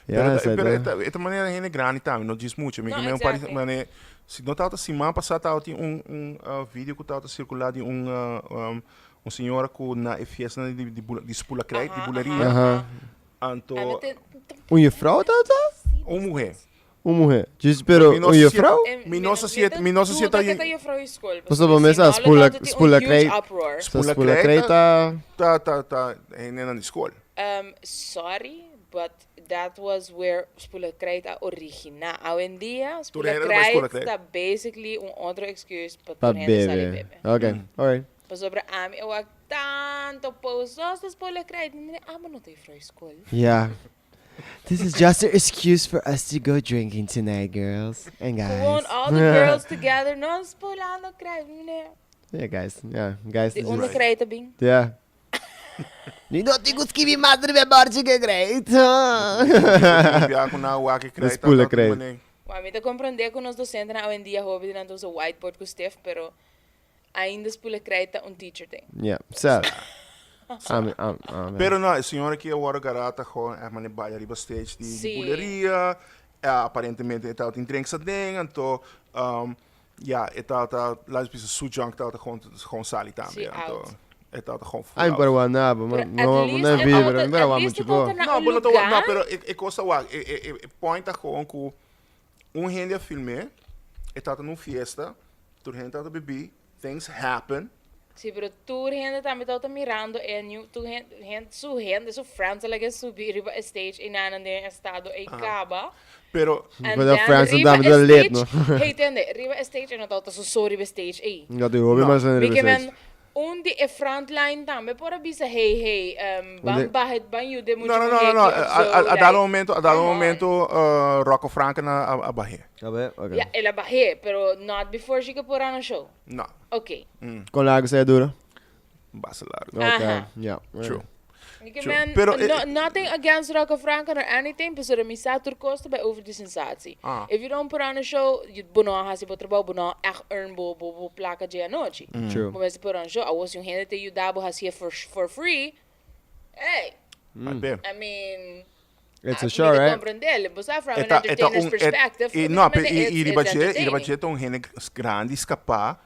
yeah, esei ta. Pero e ta manera hende grandi tambe, no djis mucha. Mi un par di manera, si no tabata siman pasa tabatin un un video cu tabata circula di un un señora cu na e fiestanan di di spula krijt, di buleria. Anto. Un juffrouw tabata? Un muhe. Un muhe. Djis pero un juffrouw? Mi no sa si e mi no sa si e ta. Mi no ta juffrouw di skol. Pasobra bo mes a spula spula krei. Spula Spula krei ta. Ta ta ta hendenan di skol. Sorry but that was where spula krei ta origina. Awendia Tur spula hende ta bai spula krei krei. ta basically un otro excuse pa Pa tur hende sali bebe. bebe. Ok, alright. Pasobra ami a wak tanto post nos ta spula krei. Mi mira amo no ta juffrouw di skol. Ja. This is just an excuse for us to go drinking tonight, girls and guys. Gewoon all the girls together, nos spulando krijt, meneer. Yeah, guys. Yeah, guys. Di unda krijt a bin? Yeah. Ni no tin ku skibi mas riba e borchi ke krijt. Bia ku na wak e krijt. Spula krijt. Wa mi ta comprende ku nos docentenan awendia hopi di nan ta usa whiteboard ku stift, pero Ainda spula krijt ta un teacher thing. Ja, sa. Ami, am, am. Pero no, e señora aki a wòrdu agará ta gewoon echt mane baila riba stage di Sí. buleria. Aparentemente e tabatin drinks aden, anto um, ja, e tabata, laat nos bisa su junk tabata gewoon, gewoon sali tambe. Sí, Anto out. e tabata gewoon full Ai, out. pero wa na, bo Pero no, at no, least no e vibra, tabata- pero at wa least mucho e bo. tabata na No, un bo no ta wa, no, lugar. pero e, e kos ta wak, e, e, e, e point ta gewoon ku un hende a film'é, e tabata na un fiesta, Tur hende tabata bibí, things happen. Sí, pero tur hende tambe tabata mirando e new, tur hende, hende, su hende, su friends a laga subi riba e stage y nan den e estado ey caba. Pero. And Pero then friends riba tambe e ta lit, stage, no? hey, tende, riba e stage e no tabata su so riba e stage ey. No tin hopi mas hende Mi riba ke stage. men, Un di e frontline tambe por a bisa hey hey um, ban baha ban yuda e mucha No, no, no, muhé no, no. aki of A, zo, a, a like, dado momento, a dado come on. momento uh, Rocco Franken a, a, a bahé. A bahé? Ok. Ja, el a bahé, pero not before she could put on a show. No, Ok. Con largo sea dura? basta largo. Ok, Aha. ja. True. Mi ke True. men, Pero, eh, no, nothing against Rocco Franken or anything, pasobra mi sa tur kos ta bai over di sensatie. Ah. If you don't put on a show, you, bo no a hasi bo trabou, bo no a echt earn bo, bo, bo plaka dje anochi. True. Bo mester put on a show. Awor si un hende te yuda bo hasié for, for free, hey, Bai be. I mean, It's a mi show, ta right? comprendé. Bo sa, from E an ta, e ta entertainer's un, e, perspective, e, no, pe, obviamente i, it's, i riba it's dje, i riba entertaining. dje ta un hende grandi skapá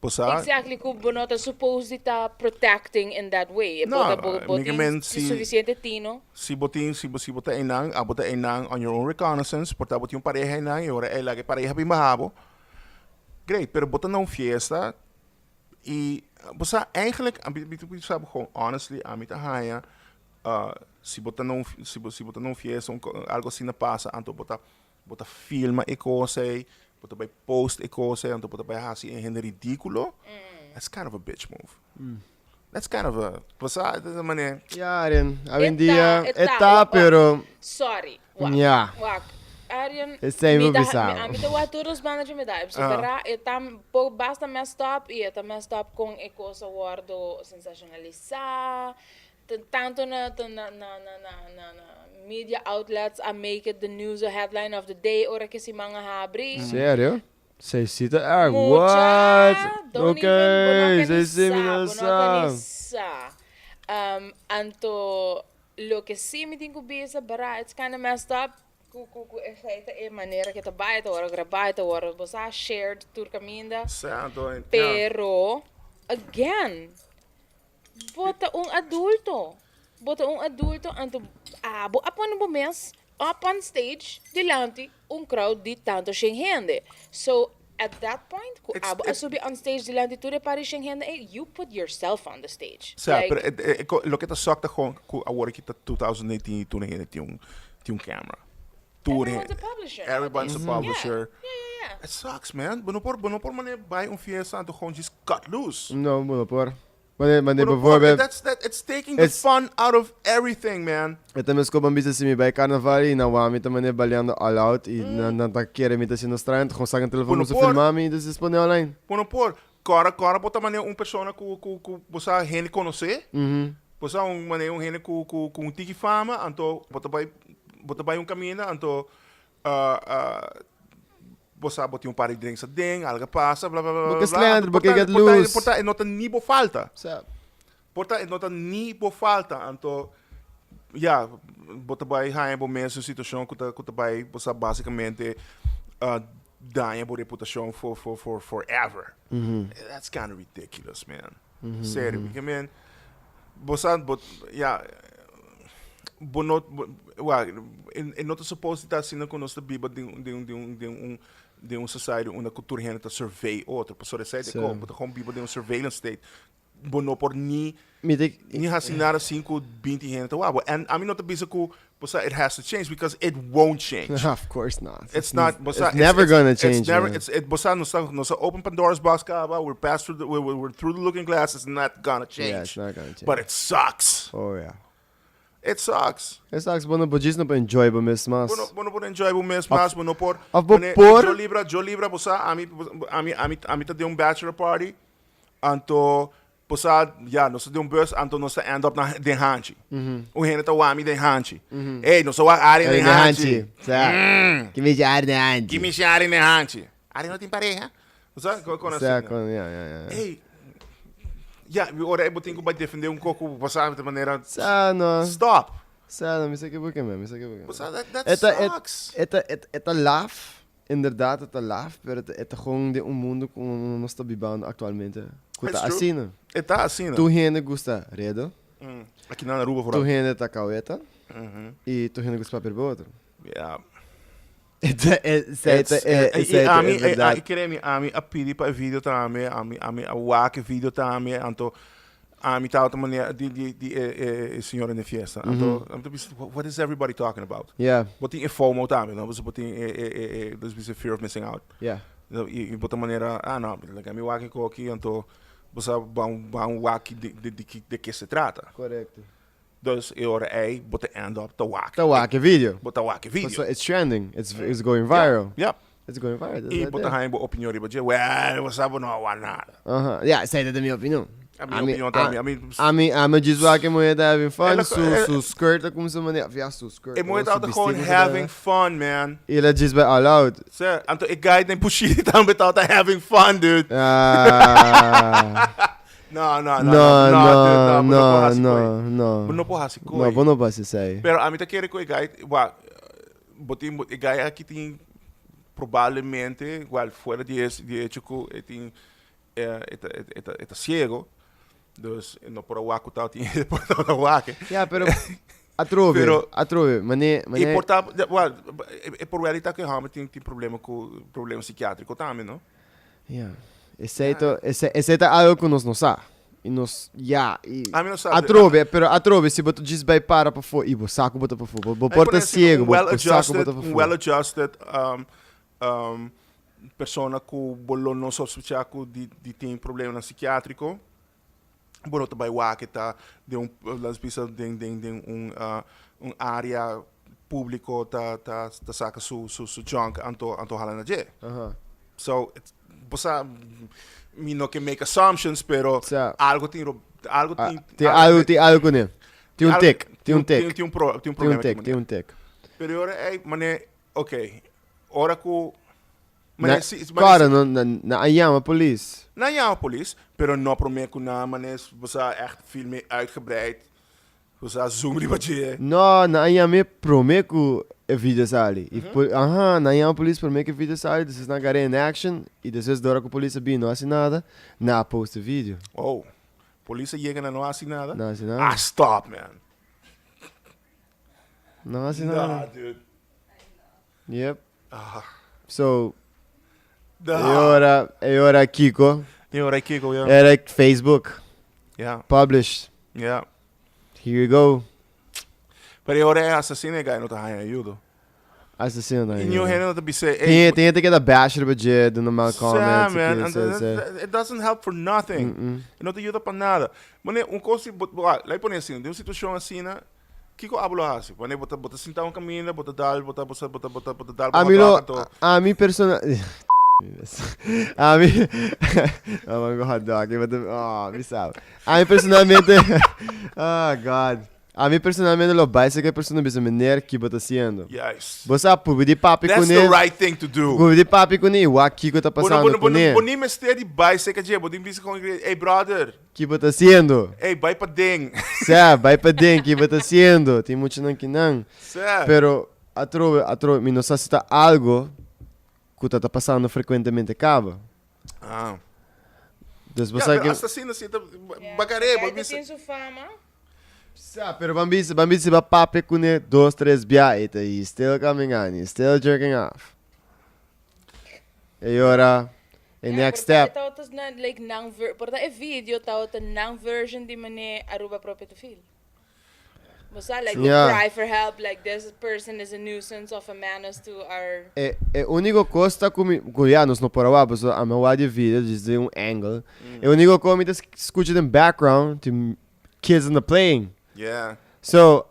Bo sa? Exactly, ku bo no ta supposed di ta protecting in that way. No, Bo ta bo bo mi ke tin men si suficiente tino. si bo tin si bo si bo ta einan, abo ta einan on your own reconnaissance, por ta bo tin un pareha einan y ora ey laga e pareha bin baha bo, great, pero bo ta na un fiesta y bo sa eigenlijk, mi mi ta bisa bo gewoon honestly, ami ta haya si bo ta na un si bo si bo ta na un fiesta un algo asina pasa anto bo ta Bo ta filma e kos ei, bo ta bai post e kos ei, anto bo ta bai hasi e hende ridíkulo. That's kind of a bitch move. That's kind of a, bo sa, ta e manera. Ya, Arjen, E awendia ta, e e ta, ta, wak, wak. pero Sorry, wak, ya. wak. Arjen, Esei mi bo ta, bisa. mi, ami ta wak tur los banda dje mi ta. Ah. Pero e ta po basta messed up i e ta messed up kon e kos a wordo sensacionalisá. Tanto na na na na na na na media outlets a make it the news or headline of the day ora ke siman a habri. Serio? Sei si ta erg. Mucha, What? don't even, bo no Okay, ke sei ni si mi sa, no bo no ke ni sa. sa. Um, anto loke si mi tin ku bisa, bara, it's kinda messed up ku ku ku esei ta e manera ke ta bai, ta wòrdu grabá, ta wòrdu, bo sa, shared tur kaminda. Sa, anto, ja. Pero, again. Bo ta un adulto. Bo ta un adulto anto abo a pone bo mes up on stage dilanti un crowd di tanto shen hende. So at that point cu abo a subi on stage dilanti tur e par di shen hende ey, you put yourself on the stage. Sa, Like, pero e, e, e, loke ta suck ta gewoon cu awor aki ta 2018 y tur hende tin un, tin un camera. Tur Everyone's hende. a publisher Everyone's a nowadays. publisher. Yeah. It sucks, man. Bo no por, bo no por manera bay un fiesta anto gewoon just cut loose. No, bo no por. Wanneer, wanneer Bo no por. bijvoorbeeld... That's, that, it's taking the It's- fun out of everything, man. E ta mes koban bisa si mi bay carnaval y nan wou mi ta manera baleando all out y nan nan ta kere mi ta haciendo straño, ta gewoon saca un Bo telefoon no sa por. filma mi y despues pone online. Bo no por. Cora, cora bo ta manera un persona cu, cu, cu bo sa hende conoce. Bo sa un manera un hende cu, cu, cu un tiki fama, anto bo ta bay, bo ta bay un caminda, anto uh, uh, bo sa bo tin un par di drinks aden, algo a pasa, bla bla bla Bo bla ke bla. slender, Anto bo por ke ta, get por ta, loose. por ta e no ta ni bo falta. Sa. Por ta e no ta ni bo falta, anto ya, bo ta bai haña bo mes un situacion cu ta, cu ta bai, bo sa, basicamente uh, daña bo reputacion for, for, for, forever. That's kinda ridiculous, man. Serio, porque men, bo sa, bo, ya, bo no, bo, wa, e, e no ta supposed di ta asina cu nos ta biba den un, den un, den un, den un, den un society unda cu tur hende ta survey otro. Pasobra esei ta Sí. con, bo ta gewoon biba den un surveillance state. Bo no por ni Mi te ni hasi nada sin ku binti hende ta wak bo. En ami no ta bisa ku bo sa it has to change because it won't change. Of course not. It's not, bo sa, It's never gonna it's change, never, man. it's, it, bo sa, nos ta, nos a open Pandora's box kaba, we're past through the, we're, we're through the looking glass, it's not gonna change. Yeah, it's not gonna change. But it sucks. Oh yeah. It sucks. It sucks, bo no por djis no por enjoy bo mes mas. Bo no, bo no por enjoy bo mes mas, bo no por... Of bo Mane, por... Yo libra, yo libra, bo sa, ami, ami, ami, ami ta den un bachelor party, Anto, bo sa, ya, nos ta den un bus, anto nos ta end up na den hanchi. Un hende ta wak mi den hanchi. Ey, nos ta wak Ari den hanchi. Sa. Ki mishi Ari den hanchi. Ki mishi Ari den hanchi. Ari no tin pareha. Bo sa, kon kon Sa, asina. kon, ya, ya, ya. Ey, ya, ora bo tin ku bai defende un koko, bo sa, di manera. Sa, no. Stop. Sa, no, mi sa ke bo ke men, mi sa ke bo ke men. Bo sa, that, that E ta, e, sucks. e ta, e ta laf. Inderdaad, e ta laf, pero e ta gewoon den un mundo cu nos ta bibando actualmente, cu ta It's true. asina. E ta asina. Tur hende gusta redo. Aki na Aruba vooral. Tur hende ta caweta. Y tur hende gusta papia riba otro. Ja. E ta, e, esey ta, e, esey Y ta ami, e verdad. y kere mi, ami a pidi pa e video tambe, ami, ami a wak e video tambe, anto Ami tabata manera di di di e e e señora den fiesta. Anto ami ta bisa, what is everybody talking about? Yeah. Bo tin e FOMO tambe, no? Bo tin e e e e nos bisa fear of missing out. Yeah. No, i i bo ta manera, ah no, laga mi wak e koki, anto bo sa ban ban wak di di di ki de ke se trata. Correcto. Dus e ora ei bo ta end up ta wak. Ta wak e video. Bo ta wak e video. Pasobra it's trending, it's it's going viral. Yeah. It's going viral. I bo ta haña bo opinion riba dje, well, bo sa bo no a wak nada. Aha, ja, esei ta mi opinion. A mi opinion tambe, a mi. Ami, ami djis wak e muher ta having fun, Ela- su, e- su skirt a kumsa manera, of ja, su skirt. E muher su tabata bisti gewoon kumsa having manera. fun, man. I el a djis bai all out. Sê, anto e guy den Bushiri tambe tabata having fun, dude. Ah. No, no, no, No, no, no, dude, no, bo no por no, hasi no, koe. no. Bo no por hasi koe. No, bo no por hasi esei. Pero ami ta kere ku e guy, wak, bo tin, e guy aki tin probablemente, igual fuera di es, di hecho ku e tin, e ta, e ta, e ta ciego, dus e no por a wak ku tabatin e por tabata wak. Ja, pero atrobe, Pero- atrobe, mane, E mane. por ta, wak, e por realita ku e homber tin, tin problema ku, problema psikiatriko tambe, no? Ja, esei ta, esei, esei ta algo ku nos no sa. I nos, ja, i Ami no sa. atrobe, pero atrobe, si bo ta djis bai para pafó i bo sa ku bo ta pafó, bo, bo Ai por ta pone asina, siego, un bo, bo sa ku bo well-adjusted, ta un pafó. well-adjusted um, um, persona ku bo lo no sospecha ku di, di tin problemanan psikiatriko, bo no ta bai wak e ta den un, laat nos bisa, den, den, den un, uh, un area publico ta, ta, ta saca su, su, su junk anto, anto hala na dje. Aha. So, it's, bo sa, mi no ke make assumptions, pero Sa. algo tin, ro- algo Ah, tin, tin algo, tin algo kuné. Tin un algo- tik, tin un tik. Tin, tin un pro, tin un Tin un problema tik, ku tin un tik. Pero ora, ey, mane, ok, ora ku, mane, Na, si, mane, kòrda, no, na, na a yama polis. Na yama polis, pero no promé ku nan, mane, bo sa echt filme uitgebreid. Bo sa zoom riba dje. No, nan a yam'é promé ku e video sali. I po, aha, nan a yama polis promé ku e video sali, despues nan a gar'é in action, i despues dora ku polis a bini no hasi nada, nan a post e video. Oh, Polis a yega nan no hasi nada. No hasi nada. Ah, stop man. No hasi nada. Nah, dude. Yep. Ah. So, Nah. e ora, e ora Kiko, E ora Kiko, ja. era Facebook, Ja, published. ja. Here you go. Pero e ora e asesino e guy no ta haña ayudo. Asesino ta E haña niun ayudo. hende no ta bis'é, Tin ey, tin hende keda bash riba dje, duna mal Sa, comments, man, ki, and sa, sa. it doesn't help for nothing. E no ta yuda pa nada. Mane, un kos si, bo, bo, laat pone asina, den un situashon asina, kiko abo lo hasi? Mane, bo ta, bo ta sinta un kaminda, bo ta dal, bo ta, bo ta, bo ta, bo ta, bo ta dal bo Ami lo, hotdog anto. ami persona, ami, amo ku hotdog, bo ta, oh, mi sa. Ami personalmente, oh God. Ami personalmente lo bai serka e persona bisa meneer ki bo ta haciendo. Juist. Bo sa purbi di papia That's kuné. the right thing to do. Purbi di papia kuné i wak kiko ta Bo no, pasando bo no, bo no, kuné. bo ni mester di bai serka dje, bo tin bisa kon hey brother, Ki bo ta haciendo? hey bai paden. Sa, bai paden, ki bo ta haciendo? Tin muchanan kinan. Sa. Pero atrobe, atrobe, mi no sa si ta algo ku ta ta pasando frekuentemente kaba. Ah. Dus bo Ja, sa pero ke. hasta asina si ta bagaré, bo Kijk, bisa. tin su fama. Sa, pero ban bisa, ban bisa si bo papia kuné dos, tres bia e ta he's still coming on, he's still jerking off. E ora, e Ja, next por ta step. e tabata na, like, nan ver, por ta e video tabata nan version di mane Aruba pro pedofiel. Bo sa, like, the Ja. cry for help, like, this person is a nuisance of a menace to our... E, e único cos ta cu mi, cu ya nos no por a wak, pasobra ami a wak di video, djis den un angle. E único cos mi ta scucha den background, tin kids in the playing. Yeah. So,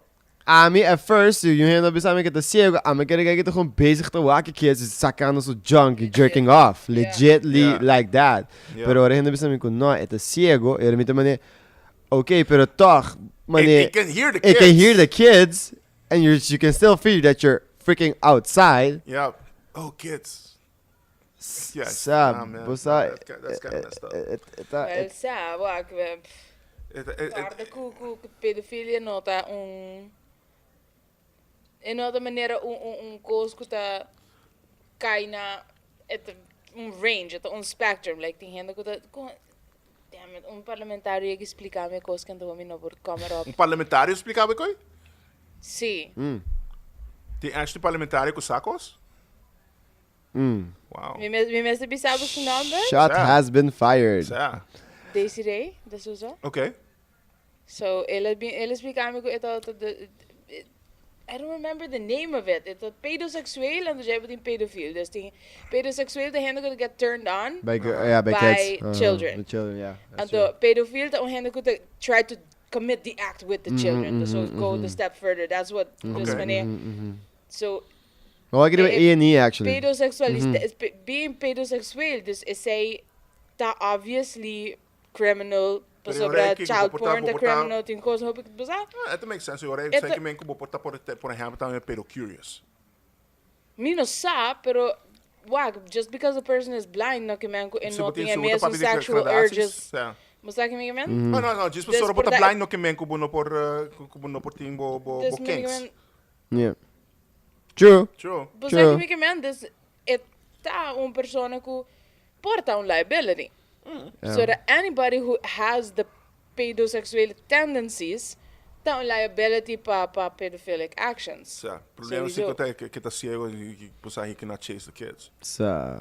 ami at first, si un hende a bisa mi cu ta ciego, ami kere cu ta gewoon bezig ta wak e kids sacando su junk y jerking off. Yeah. Legitly Yeah. like that. Yeah. Pero ora hende a bisa mi cu no, e ta ciego, e ora mi ta mane, Ok, pero toch, mane, It can hear the it can hear kids. the kids, and you, you can still feel that you're freaking outside. Yeah. Oh, kids. Yes. Sa, Nah, man. bo sa, That's that's kinda messed up. e ta, Wel, e sa, wak, we, pff, It, it, it, Guarda ku, ku, ku pedofilia no ta un... E no ta manera un, un, un kos ku ta kai na... E ta un range, e ta un spectrum. Like, tin hende ku ta... Kon, damn it, un parlamentario yega splika mi e kos ku anto mi no por come erop. Un parlamentario splika bo e koi? Sí. Tin actually parlamentario ku sa kos? Wow. Mi mes, mi mester bisa bo su nomber? Shot Sa. has been fired. Sa. Desiree de Souza. Ok. So, el a bin, el a splika mi ku e ta, ta de, I don't remember the name of it. E ta pedoseksueel en dus jij tin pedofiel. Dus tin pedoseksueel ta hende ku ta get turned on By, gir- yeah, by by kids. Uh, children. By children, yeah. That's Anto true. pedofiel ta un hende ku ta try to commit the act with the children. Dus so go the step further. That's what dus Okay. wanneer so Maar wat ik E- E en E actually. pedoseksualist being pedoseksueel dus esei ta obviously criminal Pero pasobra ora ki child bo por ta- porn bo ta por ta- criminal tin cos hopi ku basa. Ah, it makes sense. Ora, E sei ta- que men ku bo por ta por, por ehempel tambe pedo curious. Mi no sa, pero wak, just because a person is blind no ke men ku e Si no bo tin tin e su bo ta mesun papia di sexual gradaties, urges. sa. Bo sa ki mi ke men? No, no, no, djis Dus pasobra bo por ta ta- blind no ke men ku bo no por, eh, ku ku bo no por tin bo, bo, Dus bo mi ke kinks. men, Yeah. True. True. bo sa True. ki mi ke men, dus e ta un persona ku por ta un liability. Yeah. So that anybody who has the pedosexuele tendencies ta un liability pa pa pedophilic actions. Sa, problema si Sowieso. ku ta ke ta ciego y y por sa he cannot chase the kids. Sa,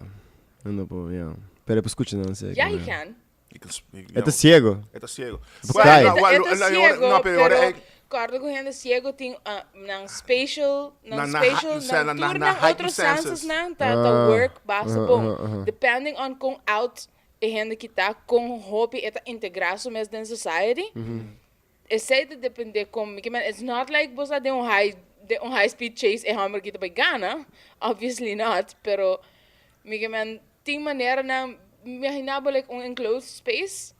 no por, yeah. Pero e por scucha nan seki. Yeah, he can. He can, he, E ta ciego. E ta ciego. Bo kai. Well, E no, ta no, ciego, no, pero ora pero e corda cu hende ciego tin nan spatial, nan Na- na spatial, ha- sa, nan na- tur na nan heightened otro senses senses. nan ta ta Ah, work basta aha, bon. aha, aha. Depending on con oud e hende ki ta, con hopi e ta integra su mes den society. Esey ta depende con, mi ke men, it's not like bo sa den un high, den un high speed chase e homber ki ta bay gana, obviously not, pero mi ke men tin maneranan, imagina bo like un enclosed space.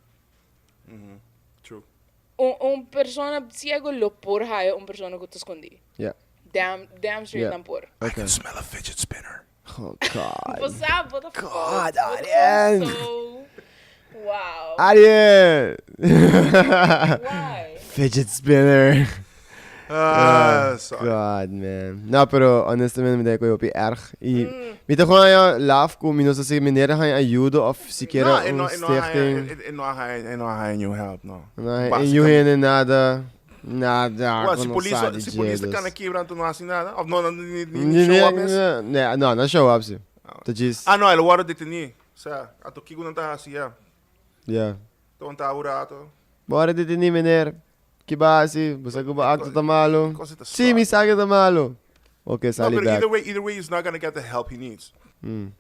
True. Un, un persona ciego lo por haya un persona cu ta scondi. Yeah. Damn, damn straight Yeah. nan por. I can smell a fidget spinner. Oh God. Bo sa, bo ta God, bo ta Arjen. So, wow. Arjen! Why? Fidget spinner. Ah, sorry. God, man. No, pero honestamente mi ta koe hopi erg. I mi ta gewoon haña laf ku mi no sa si meneer a haña ayudo of sikiera No, e un no, e no a haña, stichting. e, e no a haña, e no a haña niun help, no. No, e Básicamente. yu hende nada, nada Well, ku si no polis, sa di si dje, polis ta dus. kana kibra, anto no hasi nada. Of no, no, ni, ni, ni Ni, show up ni, mes. ne, no, no show up si. Ta djis, Ah, no, el a wòrdu detení. Sa, anto kiko nan ta hasi ya? yeah. Ta wanta un rato. Bo a detení meneer. Ki bo a hasi? Bo sa ku bo akto ta malo? Kos ta Sí, mi sa ku ta malo. Ok, No, sali pero bek. either way, either way, he's not gonna get the help he needs. Mm.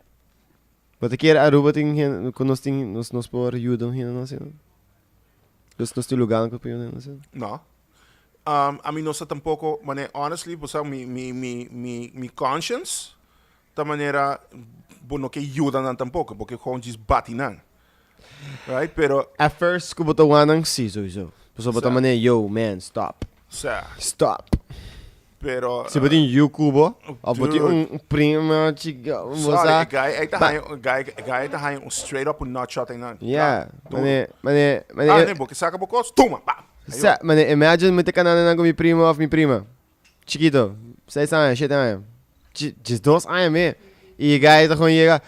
Bo ta kere Aruba tin hen ku nos tin nos nos por yuda un hende asina? Nos nos tin lugar ku por yuda un hende asina? No. Um, ami no sa tampoco, mane, honestly, bo sa mi mi mi mi mi conscience ta manera bo no ke yuda nan tampoco, bo ke gewoon djis bati nan. Right? Pero At first ku bo ta wak nan, si, sowieso. Pasobra bo ta Sa. manera, yo, man, stop. Sa. Stop. Pero Si bo tin yu ku bo, of bo tin Dude. un prima chica, bo Sorry, sa. e guy ei ta Ba- haña un guy, e guy ei ta haña un straight up un nut shot einan. Yeah, Duro. mane, mane, mane, Ah, nee, bo ke saka bo kos, tuma, pa. Sa, mane, imagine mi ta kanando nan ku mi primo of mi prima. Chikito, seis aña, shete aña, diesdos aña me. Y e guy ta gewoon yega,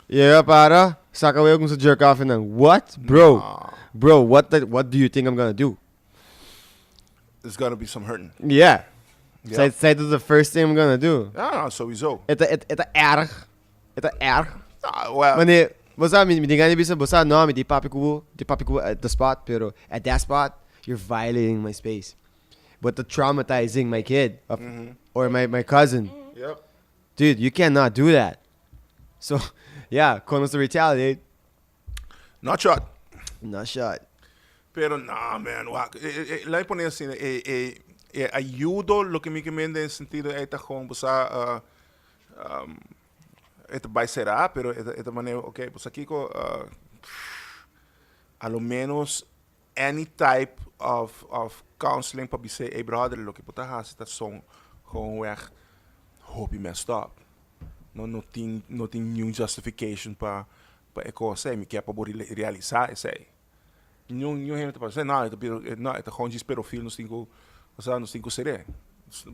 yega para, saca wea kumsa jerk off en dan, what? Bro, bro, what the, what do you think I'm gonna do? There's gonna be some hurting. Yeah. Yeah. Zij, zij doet the first thing I'm gonna do. Ja, no, sowieso. E ta, e ta erg. E ta erg. Ah, well. Wanneer, bo sa, mi, mi tin gana di bisa, bo sa, no, mi tin papia ku bo, mi tin papia ku bo at the spot, pero at that spot, you're violating my space. Bo ta traumatizing my kid of, or my, my cousin. Yep. Dude, you cannot do that. So, yeah, kon nos ta retaliate? Not shot. Not shot. Pero no, man, wak. E, e, e, laat me pone asina, e, e, e ayudo, loke mi ke men den sentido ei ta gewoon, bo sa, uh, um, e ta bai será, pero e ta, e ta manera, ok, bo sa kiko, uh, a lo menos Any type of of counseling pa bis'é, ey brother, loke bo ta hasi ta son gewoonweg hopi messed up. No no tin no tin niun justification pa pa e kos ey. Mi kier pa bo realisa esey. Niun niun hende ta papia esey, no, e ta bira no, e ta gewoon djis pedofil, nos tin ku, osea, nos tin ku ser'é.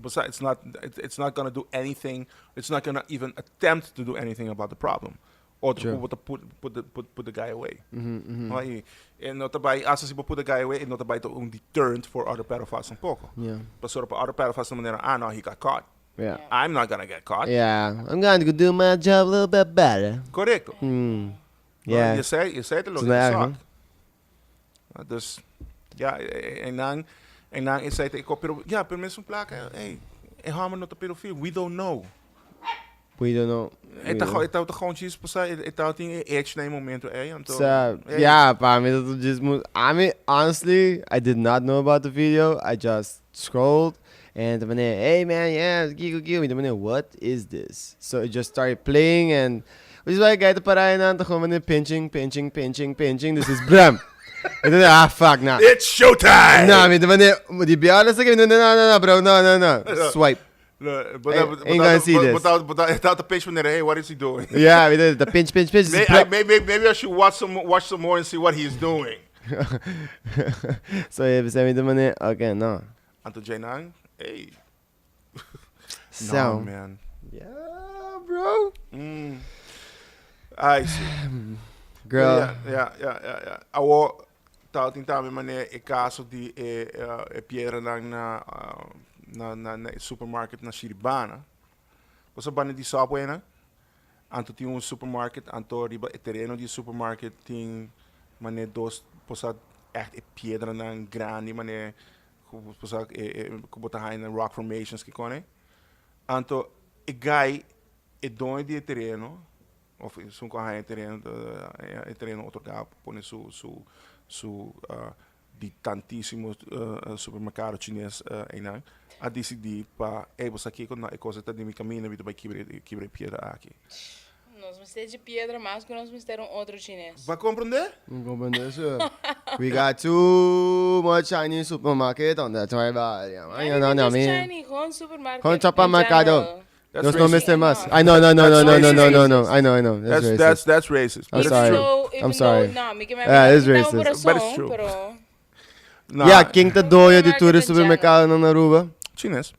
Osea, it's not it's not gonna do anything, it's not gonna even attempt to do anything about the problem. Otro ku bo ta put put the put put the guy away. No, i e no ta bai, hasta si bo put the guy away, e no ta bai ta un deterrent for other pedophiles tampoco. Yeah. Pasobra pa other pedophiles ta manera, ah no, he got caught. Yeah. I'm not gonna get caught. Yeah, I'm gonna go do my job a little bit better. Correcto. Mm. No, Yeah. i esei, esei ta loke Esei ta erg, suck. No, dus, ja, e nan, e nan esei ta e kos, pero ja, pero mesun plaka, ey, e hòmber no ta pedofiel, we don't know. We don't know. E ta e ta gewoon djis pasá, e ta tin e edge na e momento ey, anto. Sa, ja, pa mi ta djis mu, I mean, honestly, I did not know about the video, I just scrolled, and ta manera, hey man, yeah, kiko, kiko, mi ta manera, what is this? So it just started playing and, which is why guy ta para einan ta gewoon manera pinching, pinching, pinching, pinching, this is bram! Mi ta manera, ah, fuck, nah. It's showtime! Nah, mi ta manera, di biaha esaki, mi ta manera, no, no, no, bro, no, no, no, swipe. Ain't gonna see this. But I thought the pinch manera, hey, what is he doing? Yeah, the, the pinch, pinch, pinch. May, I, maybe, maybe I should watch some, watch some more and see what he's doing. so, yeah, bisa mi manera, okay, no. Anto Jainan, hey. So, no, man. Yeah, bro. Mm. Ai, sí. Girl. Ja, ja, ja, ja, ja. Awo, tabatin tambe manera e caso di e, e piedranan na, na, na, na e supermarket na Shiribana. Boso banda di Subway nan? Anto tin un supermarket, anto riba e tereno di e supermarket tin manera dos, bosa echt e piedranan grandi manera ku bosa e, e, ku bo ta haña na rock formations kikone. Anto e guy, e doño di e tereno, Of esun ku a haña e tereno e tereno otorgá pa pone su su su di tantísimo supermerkado chines einan a disidí pa ey bo sa kiko no e kos ta di mi kaminda mi ta bai kibra kibra e piedra aki. Nos mester dje piedra mas ku nos mester un otro chines. Bo a komprendé? Mi komprendé sir. We got too much Chinese supermarket on the tribal. No, no, no, Chinese, gewoon supermarket. Gewoon in supermercado. general. That's Nos no racist. mester mas. I know, no, no, no, no, no, no, no, no. I know, I know. That's That's racist. that's that's racist. I'm But it's sorry. true. Though, even I'm sorry. though, no, mi ke Yeah, it's mi ta racist. But it's true. Pero Nah, Ja, ken ta doño di tur Supermarket in supermercado na Aruba? Chines.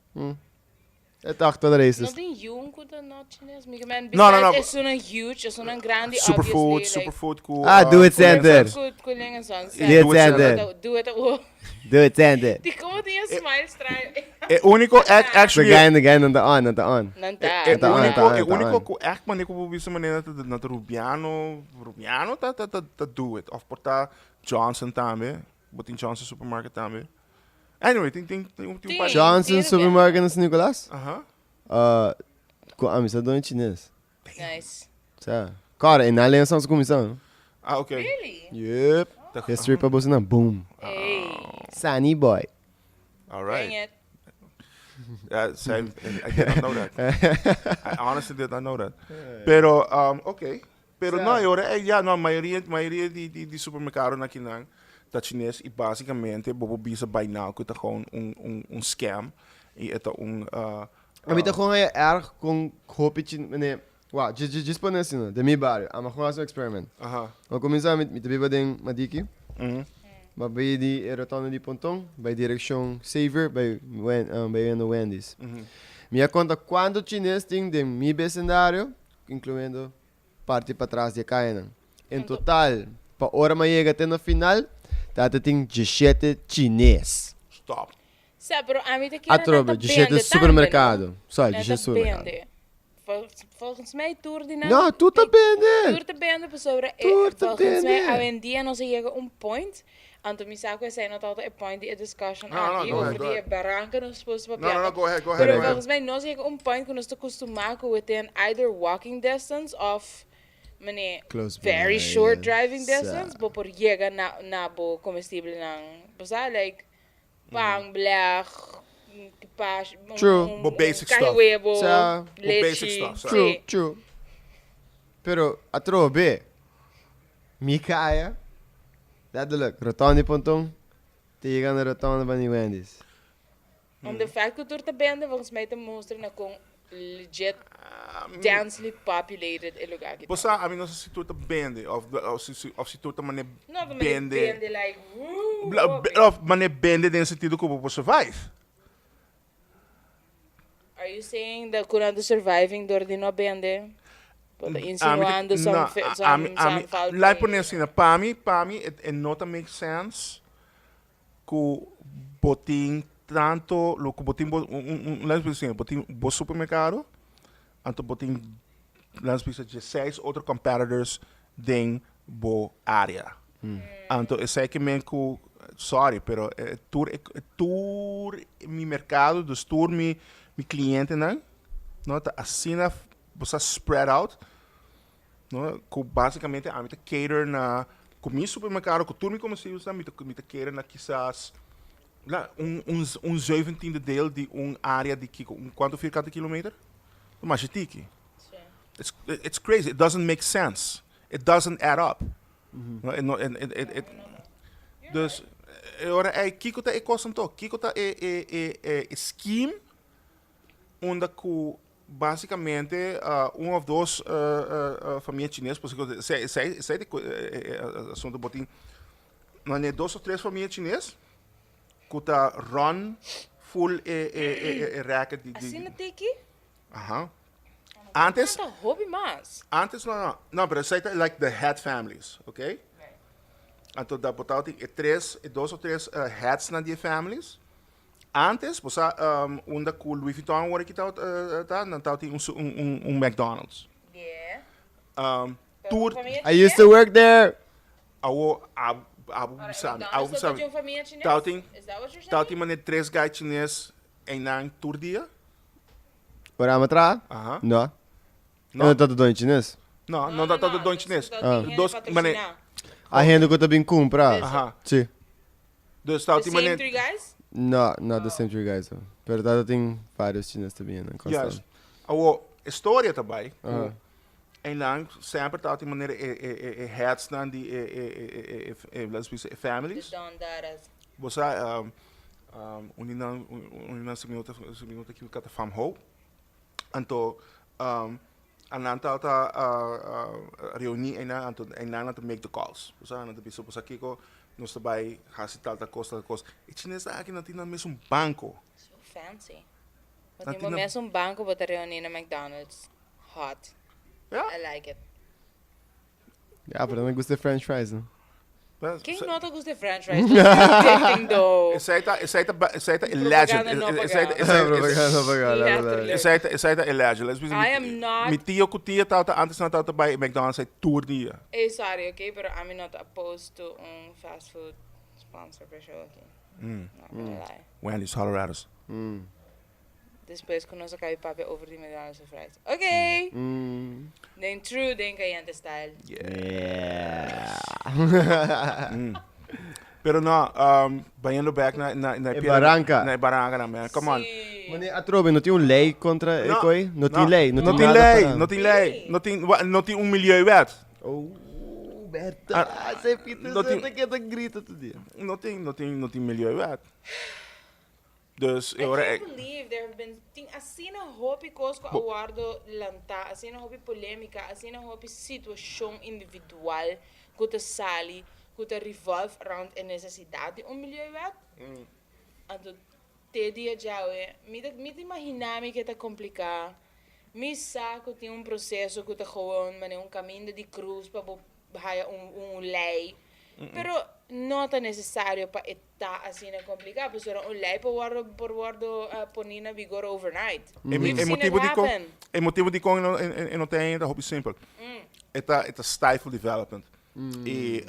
E toch ta racist. No tin yun ku ta not Chines. Mi men No, no, no. besides esunnan huge, esunnan grandi Superfood, obviously. Like, superfood ku Ah, do it ku Leng center. Sons. ku ku Leng and Sons. Do it Do it center. Do it. Oh. Do it center. Di como tin e smile straño. E único The actually guy, the guy nan ta on, nan ta on. Nan ta. E Ta on, único, ta on, e ta único on. ku echt manera ku bo bisa manera ta na ta Rubiano, Rubiano ta ta ta ta do it. Of por ta Johnson tambe. Bo tin Johnson supermarket tambe. Anyway, tin tin tin un tin un par. Tin. Johnson Tin Supermarket na San Nicolas? Aha. Uh, ku ami sa doño chines. Nice. Sa. Kora, e nan lensa ons kuminsá, no? Ah, okay. Really? Yep. History pa boso nan. Boom. Hey. Sunny boy. All Bring right. it. Yeah, same. I did not know that. I honestly did not know that. Pero, okay. Pero no, e ora ey ya, no, mayoria, mayoria di, di, di supermercadonan akinan ta chines y basicamente bo por bisa by now cu ta gewoon un, un, un scam y e ta un, uh, A mi ta gewoon haya erg con hopi chin, meneer, wauw, just, just, just pone asina, den mi bario, a mi gewoon haci un experiment. Mi a cuminsa, mi, mi ta biba den Madiki, mi a bay di e rotonde di Ponton, bay direccion Xavier, bay Wen, bay yendo Wendy's. Mi a conta cuanto chines tin den mi becindario, incluyendo parti patras di e kayanan. En total, pa ora mi a yega te na final, ta ta tin diesshete chines. Stop. Sa, pero ami ta kere nan Atrobe, ta bende diesshete tambe, no? supermerkado. Sorry, Nan diesshete ta supermerkado. bende. Volgens mij tur di nan. No, tur ta bende. Tur ta bende pasobra e, Tur ta volgens mij bende. awendia nos a yega un point, anto mi sa ku esei no tabata e point di e discussion No, no, aki go over ahead, go di e ahead. baranka nos supposed No, papia. no, no, go ahead, go ahead, Pero go ahead. volgens mij nos a yega un point ku nos ta kustumá ku within either walking distance of mane Close very by, short yeah. driving Sa. distance bo por yega na na bo comestiblenan. Bo sa like pan, beleg, pas, un, True. un, Bo un basic kahi stuff. webo, Sa. Bo basic lechi. stuff, sa. True, Sí. true. Pero atrobe, mi kaya, letterlijk, rotonde di Ponton, te yega na rotonde van di Wendy's. Om de fact ku tur ta bende, volgens mij ta mustra na kon legit densely populated e lugar aki Bo ta. sa, ami no sa si tur ta bende, of, of si, of si tur ta mane No, ta mane bende. bende like, woo, Bla, hopi. of mane bende den sentido ku bo por survive. Are you saying that ku nan ta surviving dor di no bende? Bo ta Ami ta, insinuando some, no, fe, ami, some, ami, some foul laat play. pone asina, pa mi, pa mi, e, e no ta make sense ku bo tin tanto, lo ku bo tin bo, un, un, un, laat nos bisa, bo tin bo supermerkado, anto bo tin, laat nos bisa, dieseis otro competitors den bo área. Anto esei ke men ku, sorry, pero e tur e tur mi merkado, dus tur mi mi klientenan, no, ta asina bo sa spread out, no, ku basikamente ami ta cater na, ku mi supermerkado, ku tur mi komersiosnan, mi ta mi ta cater na kisas la un un un zeventiende deel di un área di kiko, un kuantu vierkante kilometer? Ta masha tiki. It's it's crazy, it doesn't make sense, it doesn't add up. No, e no, e e e dus e ora ei kiko ta e kos anto? Kiko ta e e e e scheme unda ku Basicamente un of dos famia chines, pasobra esei esei esei ta e asunto bo tin mane dos of tres famia chines ku ta run full e e e racket di di Asina tiki? Aha. Antes Ta hopi mas. Antes no no no pero esei ta like the head families okay anto da bo tabatin e tres e dos of tres headsnan di e families Antes, bo sa unda ku Louis Vuitton awor aki ta, ta, nan tabatin un un un McDonald's. Yeah. Tur. I used to work there. Awo, abo, abo bisa mi, abo bisa mi. Tabatin, tabatin manera tres gai chines einan tur dia? Ora amo traha? Aha. No. No. No ta don chines. No, no ta don chines. Ah. Dos, manera. A hende ku ta bin kumpra. Aha. Si. Dus The tabatin same manera. three guys? No, not the same three guys though. Pero tabatin varios chines ta bini nan constant. Juist. Awo, e storia ta bai ku Aha. einan semper tabatin manera e e e e headsnan di e e e e e e laat bisa e The families. Don Daras. Bo sa un di nan un di nan si mi no ta si mi no ta ekivoká ta Fam Ho. Anto anan tabata reuní einan, anto einan nan ta make the calls. Bo sa, nan ta bisa bo sa kiko nos ta bai hasi tal tal kos, tal kos. E chinesnan aki nan tin nan mesun banko. Fancy. Bo tin bo mes un banco bo ta reuni na McDonald's. Hot. Ja. I like it. Ja, pero nan gusta e french fries, no? Ken no ta gusta e french fries? Addicting though. Esei ta, esei ta, esei ta e legend. Propaganda no Esei ta, pagá. esei, Propaganda no pagá, la, la, la. Letterlijk. esei ta, esei ta e legend. Let's be I am not Mi tio ku tia tawata antes nan tawata bai McDonald's ei tur dia. Ey sorry okay, pero ami no ta opposed to un fast food sponsor pa e show aki. Not gonna lie. Wendy's, Colorado's. Despues ku nos a kabi papia over di McDonald's su fries. Ok! Den true den cayente style. Yeah. Pero no, bayendo back na na na E baranca. Na e baranca nan, man. Come on. Sí. Meneer Atrobe, no tin un ley contra e No, kooi? No tin no. ley, no No tin tin nada ley, para. no tin ley, no tin, wa, no tin un milieuwet. Oh, berdad. Se pita no tin- se keda grita tur dia. No tin, no tin, no tin milieuwet. Dus e I ora can't e. believe there have been tin asina hopi kos ku a wordo lantá, asina hopi polémika, asina hopi situashon individual ku ta sali, ku ta revolve around e nesesidat di un milieuwet. Anto te dia djawe mi ta mi ta imaginá mi ke ta kompliká. Mi sa ku tin un proseso ku ta gewoon manera un kaminda di krus pa bo haya un un lei, pero no ta nesesario pa e ta asina kompliká, pasobra un lei por wòrdu por wòrdu poní na vigor overnight. E We've seen it motibu dikon happen. e motibu dikon e no e no ta ainda hopi simpel. E ta e ta stifle development. I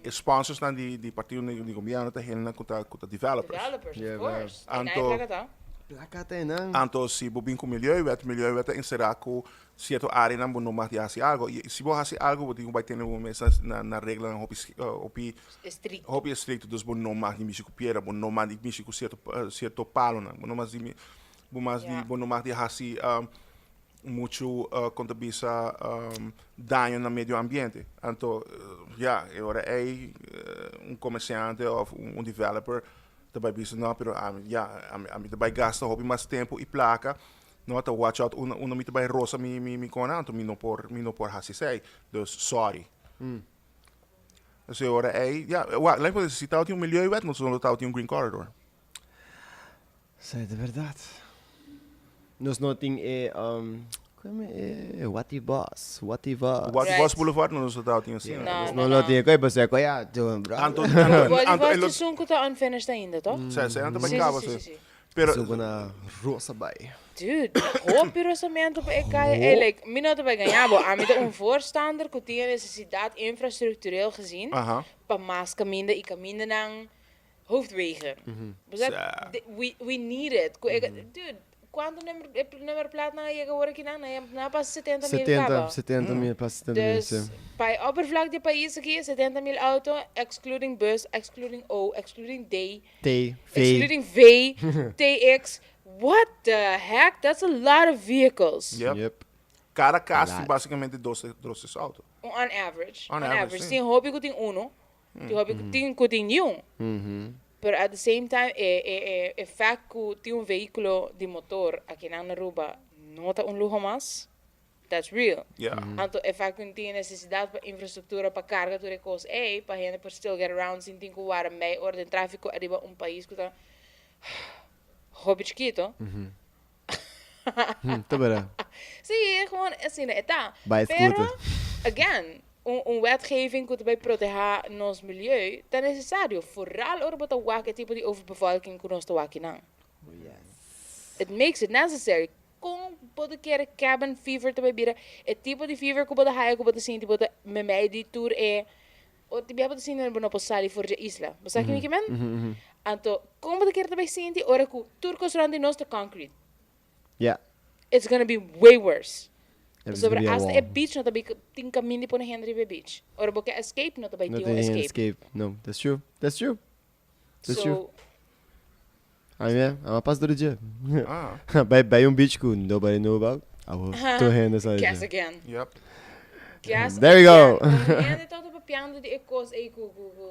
e sponsorsnan di di partido di gobièrnu ta hendenan ku ta ku ta developers. Developers, of Yeah, course. E nan e Anto plaka ta. Plaka ta einan. Anto si bo bin ku milieuwet, milieuwet ta enserá ku Cierto areanan bo no mag di haci algo. Y si bo haci algo bo tin cu bay tene bo mes na na reglanan hopi hopi Estricto. hopi estricto. Dus bo no mag di mishi cu piedra, bo no mag di mishi cu cierto cierto palonan, bo no mas di bo mas di Ja. bo no mag di haci mucho con ta bisa daño na medio ambiente. Anto ya e ora ey un comerciante of un developer ta bay bisa no pero ami ya ami ami ta bay gasta hopi mas tempo y placa No ta watch out unda unda mi ta bai rosa mi mi mi kona anto mi no por mi no por hasi esei dus sorry. Dus e ora ei ya wak like por si tabatin un milieuwet nos no lo tabatin un green corridor. Esei ta berdad. Nos no tin e como e Watty Bos Watty Bos. Watty Right. Bos Boulevard nos no tabatin asina. No, Nos no, no lo no. tin e koi pasobra koi a bro. Anto anto Watty anto Bos e lo ta esun ku ta unfinished ainda toch? Esei esei anto bai Sí, sí, kaba sí, sí. sí, sí. Pero Su ku na rosa bai. Dude, hopi rosamento pa e kaya. Ey, like, mi no ta bai gaña bo. Ami ta un voorstander ku tin e nesesidat infrastructureel gezien Aha. pa mas kaminda i kamindanan hoofdwegen. Bo sa, Sa. de- we, we need it. Ku e, dude, kuantu nummer, e nummerplaatnan a yega awor akinan? Nan a- nan a pasa 70 mil 70, kaba. 70 mil, pasa 70 mil, Dus, sí. pa e oppervlak di e pais aki, 70 mil auto, excluding bus, excluding O, excluding D, T, V. Excluding V, TX. What the heck? That's a lot of vehicles. Yep. Yep. Cada cas tin Lot. basicamente dos, dos tres auto. On average. On On average, average. sí. Tin hopi ku tin uno. Tin hopi ku tin ku tin niun. Pero at the same time, e, e, e, e fact ku tin un vehículo di motor aki na Aruba no ta un luho mas. That's real. Yeah. Anto e fact ku tin necesidad pa infrastructura pa carga tur e cos ey, pa hende por still get around sin tin ku wara mei ora den trafico ariba un pais ku ta hopi chikito. Ta bera. Sí, gewoon asina e ta. Bai Pero, scooter. again, un, un wetgeving ku ta bay proteha nos milieu ta necesario. Vooral ora bo ta wak e tipo di overbevolking ku nos ta wak kinan. It makes it necessary. Kon bo ta kere cabin fever ta bai bira e tipo di fever ku bo ta haya ku bo ta sinti bo ta memei di tur e o ti bia bo ta sinti bo no por sali for dje isla. Bo sa kimi ki men? Anto kon bo ta kere ta bai sinti ora ku tur kos rond di nos ta concrete? Yeah. It's gonna be way worse. It's Pasobra gonna be a hasta e wall. beach no ta bai tin kamin di pone hende riba e beach. Ora bo ke escape no ta bai No tin un tin escape. escape. No, that's true. That's true. That's true. So Ami e, ama pas door dje. Ah, Bai bai un beach ku nobody know about. Awo, tur hende sa guess dje. again. yep. Guess There we go. again. Un hende ta papiando di e kos ei ku ku ku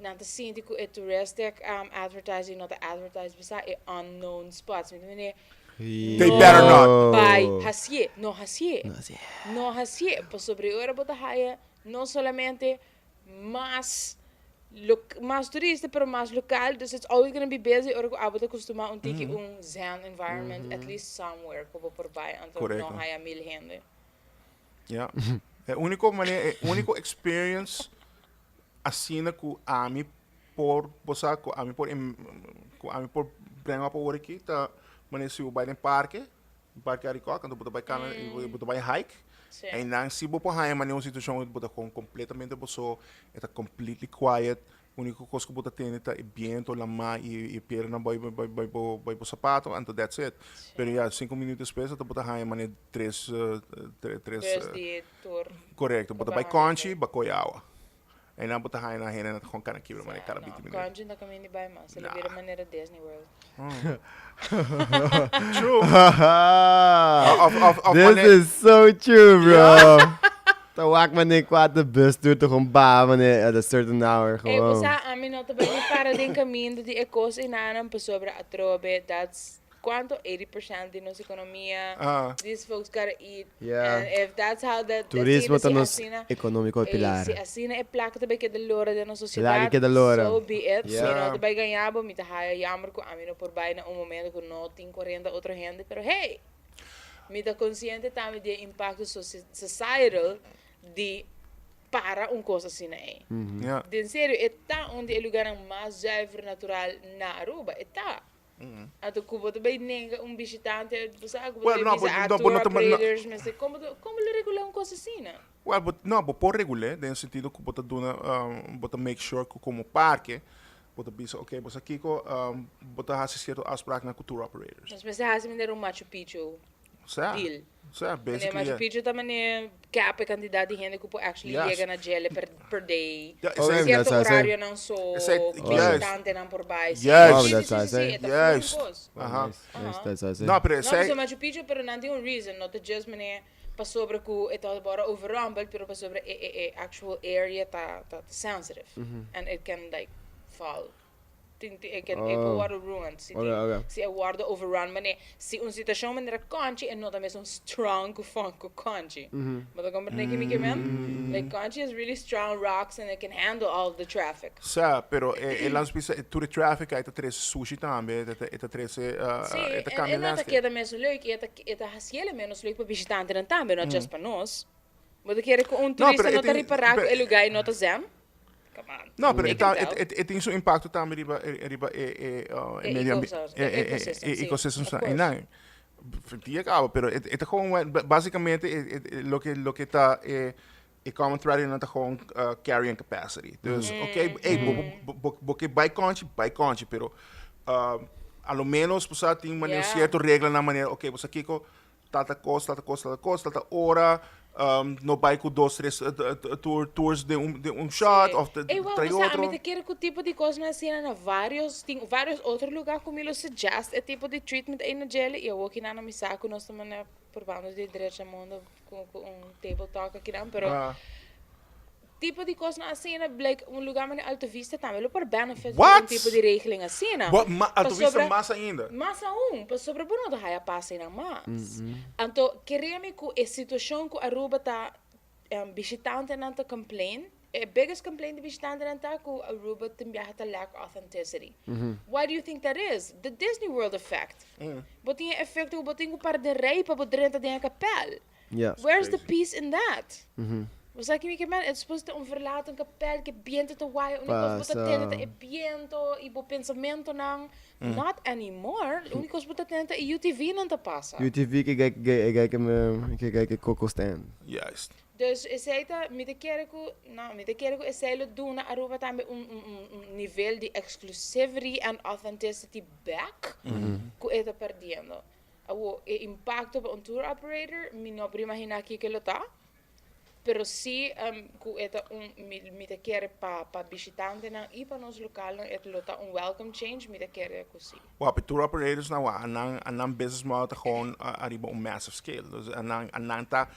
nan ta sinti ku e touristic um, advertising no ta advertise bisa e unknown spots. Mi ta mene They better not. Oh. bai hasié, no hasié. No hasié. No hasié, pasobra e ora bo ta haya no solamente mas. Lo mas turista pero mas local, dus it's always gonna be busy ora cu abo ta costuma un tiki un zen environment, at least somewhere cu bo por bay anto no haya mil hende. Ja. E unico manera, e unico experience asina cu ami por, bo sa, cu ami por, cu ami por bring up awor aki ta manera si bo bay den parke, Parke Arikok, anto bo ta bai kana, bo ta bai hike. Sí. Einan si bo por haña manera un situashon unda bo ta kon kompletamente bo so, e ta completely quiet, uniko kos ku bo ta tende ta e biento, lamá i e piernanan bai bai bai bo bai bo sapato, anto that's it. Sí. Pero ya sinku minuut despues anto bo ta haña manera tres tres Bus di tur. Korekto, bo ta bai Konchi, bo a kohe awa. Einan bo ta haña nan hende nan ta kon kana kibra manera kada No, binti minuut. Konchi no kaminda di bai mas. El a bira manera Disney World. True. Of, of, of This mane- is so true, bro. Ta wak mane kwa de bus tour te gewoon ba mane at a certain hour Ey, gewoon. bo sa, ami no ta bai ni para den kaminda di e kos enanan pasobra atrobe. That's Cuanto 80% di nos economia, Ah. these folks gotta eat. Yeah. And if that's how that, Turismo ta si nos asina, economico eh, pilar. si asina e placa ta bay keda lora den nos sociedad, Laga keda lora. so be it. Yeah. Mi no ta bay gaña bo, mi ta haya jammer cu ami no por bay na un momento cu no tin 40 otro hende, pero hey, mi ta consciente tambe di e impacto societal di para un cos asina ey. Yeah. Den serio, e ta un di e lugarnan mas zuiver natural na Aruba, e ta. Anto ku bo ta bai nenga un bishitante, bo sa ku bo ta Well, bai no, bisa bo- a no, bo tour no ta- no. operators mester, kon bo ta, kon bo lo regulá un kos asina? Well, bo, no, bo por regul'é den sentido ku bo ta duna, bo ta make sure ku komo parke bo ta bisa, okay, bo sa kiko, bo ta hasi sierto afspraaknan ku tour operators. Nos mester hasi manera un Machu Picchu Sa, deal. sa, Manera basically, Machu yeah. Picchu ta manera cap e kantidat di hende ku por actually Yes. yega na djele per, per day. Ja, Oh, esei- Sierto dat sa, horarionan so, Esei- ku juist. bishitantenan por bai. Sí, Juist. Oh, sí, dat sí, sa, sí, sí, sí. e ta Juist. full un kos. Aha. Nice, nice, dat sa, sí. No, pero No, esei, pasobra Machu Picchu, pero nan tin un reason, no ta just manera pasobra ku e ta wòrdu overrumpeld, pero pasobra e e e actual area ta ta sensitive and it can like fall. Tin tin e can e por Oh. wòrdu ruined si Oké, tin oké. si e wòrdu overrun mane si un situashon manera Conchi e no ta mesun strong ku fon ku Conchi. Bo ta komprende ki mi ke men? Like Conchi has really strong rocks and it can handle all the traffic. Sa, pero e e lans bisa e tur e traffic ai ta trese sushi tambe, e ta e ta trese Sí, e ta en cambia e no ta landscape. keda mesun leuk i e ta e ta hasiel e menos leuk pa bishitantenan tambe, no just pa nos. Bo ta kere ku un No, turista pero e no ta tin ripará ku pero e lugá ei no ta zen? Come on. No, pero They e ta can e tell. e e tin su impacto tambe riba e riba e e e E medio ambi ecosys- e e e e ecosystem, e sí, ecosystem of sa course. einan. Dia caba, pero e e ta gewoon basicamente e e loke loke ta e e common thread einan ta gewoon carrying capacity. Dus oké, ey bo bo bo bo ke bai konchi, bai konchi, pero a lo menos bo sa tin manera Yeah. cierto reglanan manera oké bo sa kiko Tal ta kos, tal ta kos, tal ta kos, tal ta ora, no bai ku dos, tres tour, tours den un, den un shot, Sí. of te Ey, wow, trae bo sa, otro. ami ta kere ku tipo di kosnan asina na varios, tin varios otro lugar ku mi lo suggest e tipo di treatment ey na djele, y awo kinan no mi sa ku nos ta manda probando di drecha mundo ku, ku un table talk akinan, pero Ah. Tipo di kosnan asina, like un lugar manera Alto Vista tambe lo por benefit di What? un tipo di regeling asina. What? Ma Alto Vista Pasobra- mas ainda. Mas aun, pasobra bo no ta haya pas einan mas. Anto, kere mi ku e situashon ku Aruba ta, bishitantenan ta complain, e biggest complaint di bishitantenan ta ku Aruba tin biaha ta lack authenticity. Why do you think that is? The Disney World effect. Bo tin e efecto ku bo tin ku para den rei pa bo drenta den e kapel. Yes. Where's the peace in that? Bo sa ki mi ke men? E supposed ta un verlaten kapel ke biento ta waya, único kos bo ta tende ta e biento i bo pensamentonan. Not anymore. Único kos bo ta tende ta e UTV nan ta pasa. UTV ke gai ke gai ke me ke gai ke coco stand. Juist. Dus esei ta, mi ta kere ku, no, mi ta kere ku esei lo duna Aruba tambe un un un un nivel di exclusivity and authenticity back ku e ta perdiendo. Awo, e impacto pa un tour operator, mi no por imagina kiko lo ta, pero si cu e ta un, mi, mi ta kere pa, pa bishitantenan y pa nos localnan e lo ta un welcome change, mi ta kere cu si. Wou, pa e tour operators nan, wou, anan, anan business model ta gewoon ariba un massive scale. Dus anan, anan ta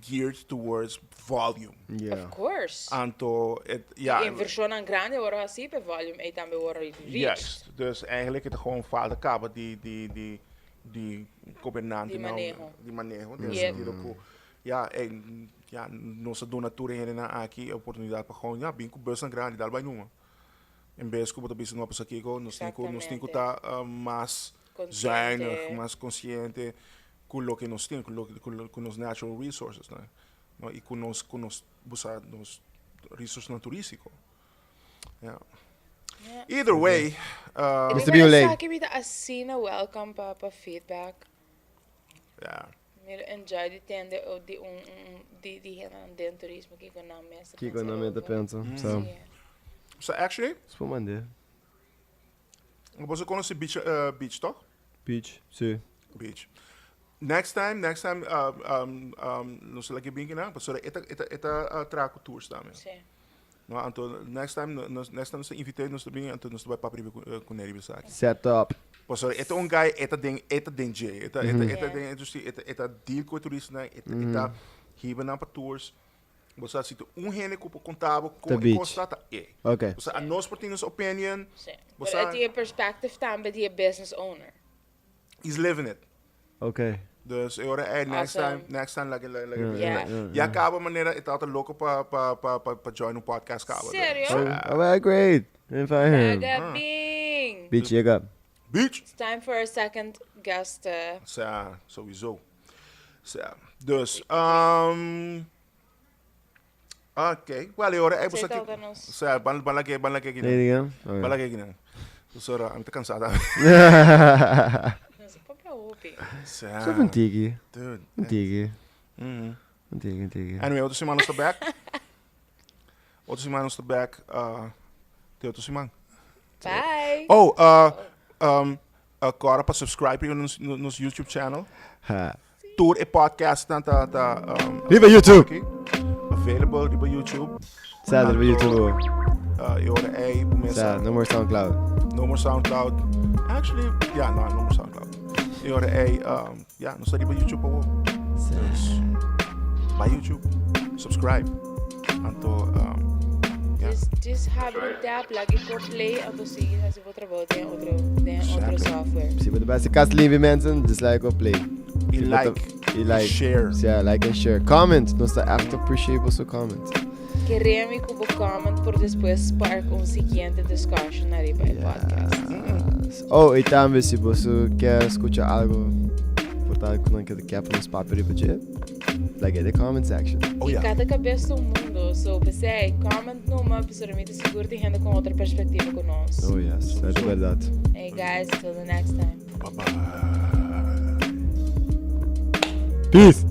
geared towards volume. Yeah. Of course. Anto, et, ja. E inversionnan grandi awor haci pa e volume ey tambe wor reached. Juist. Dus eigenlijk e ta gewoon falta caba di, di, di, di gobernante Di maneho. di maneho den Yep. sentido ku ya ey ya nos a duna tur e hendenan aki e oportunidat pa gewoon ya bin ku busnan grandi dal bai numa. En bes ku bo ta bisa no pasa kiko, nos tin ku nos tin ku ta mas zuinig, mas konsiente ku loke nos tin, ku loke ku nos natural resources nan, no, i ku nos ku nos bo sa nos resources nan turístiko. Ya. Either way, Mister Biolay. Esaki mi ta asina welcome pa pa feedback. Ya. Mi lo enjoy di tende o di un un di di hendenan den turismo kiko nan mes ta Kiko pensa nan mes ta over. pensa. So. Sí. So actually, Nos por mand'é. Boso konosi beach, beach toch? Beach, sí. Beach. Next time, next time nos ta laki bin kinan, pasobra e ta, e ta, e ta traha ku tours tambe. Sí. No, anto next time, nos, next time nos ta invit'é, nos ta bin, anto nos ta bai papia riba ku, ku ne riba esaki. Set up. Pasobra e ta un guy, e ta den, e ta den dje, e ta, e ta, e ta den industry, e ta, e ta deal ku e turistanan, e ta, e ta hiba nan pa tours. Bo sa si ta un hende ku por konta bo kon e kos ta, ta e. Ok. Bo sa anos por tin nos opinion. Sí. Bo Pero sa. e tin e perspective tambe di e business owner. He's living it. Ok. Dus e ora ey next Awesome. time, next time lage lage lage. Yeah. Ya caba manera e tata loco pa pa pa pa pa join un podcast caba. Serio? Oh, oh, great. Invite him. Laga bing. Beach, yega. Beach. It's time for our second guest. Sa, sowieso. Sa, dus, um, oké. Wel, e ora ey boso Zit aki. al dan ons. Sa, ban ban lage ban lage Nee, kinan. diga. Ban Oké. lage kinan. Dus ora, mi ta cansá tambe. Nos papia hopi. Sa. Zo un tiki. Dude. Un tiki. Mhm. Un tiki, un tiki. Anyway, otro siman nos ta back. Otro siman nos ta back. Uh, te otro siman. Bye. Oh, uh, um, uh, kora pa subscribe riba nos, nos YouTube channel. Ha. Tur e podcast nan ta, ta um, Riba YouTube. Aki. Available riba YouTube. Sa, riba YouTube. Uh, e ora ei, bu Sa, mesa. no more SoundCloud. No more SoundCloud. Actually, yeah, no, no more SoundCloud. E ora ei, um, yeah, nos ta riba YouTube awo. Dus, by YouTube, subscribe. Anto, um, yeah. Just, just habri un tab, laga e ko play, anto sigui hasi bo trabou den otro, den otro software. Si bo ta basi kas limpi mensen, just like op play. E Si bo ta- like, e like. share. Ja, like en share. Comment. Nos ta echt appreciate boso comment. Keremi ku bo comment por despues spark un siguiente discussion ariba e podcast. Yes. Oh, y tambe si boso kier scucha algo por tal cu nan kier pa nos papia riba dje, like in the comment section. Oh Y ja. cada cabes ta un mundo, so p'esei comment numa, pasobra mi ta sigur tin hende con otro perspectiva cu nos. Oh yes, dat is verdad. Hey guys, till the next time. Bye bye. Peace!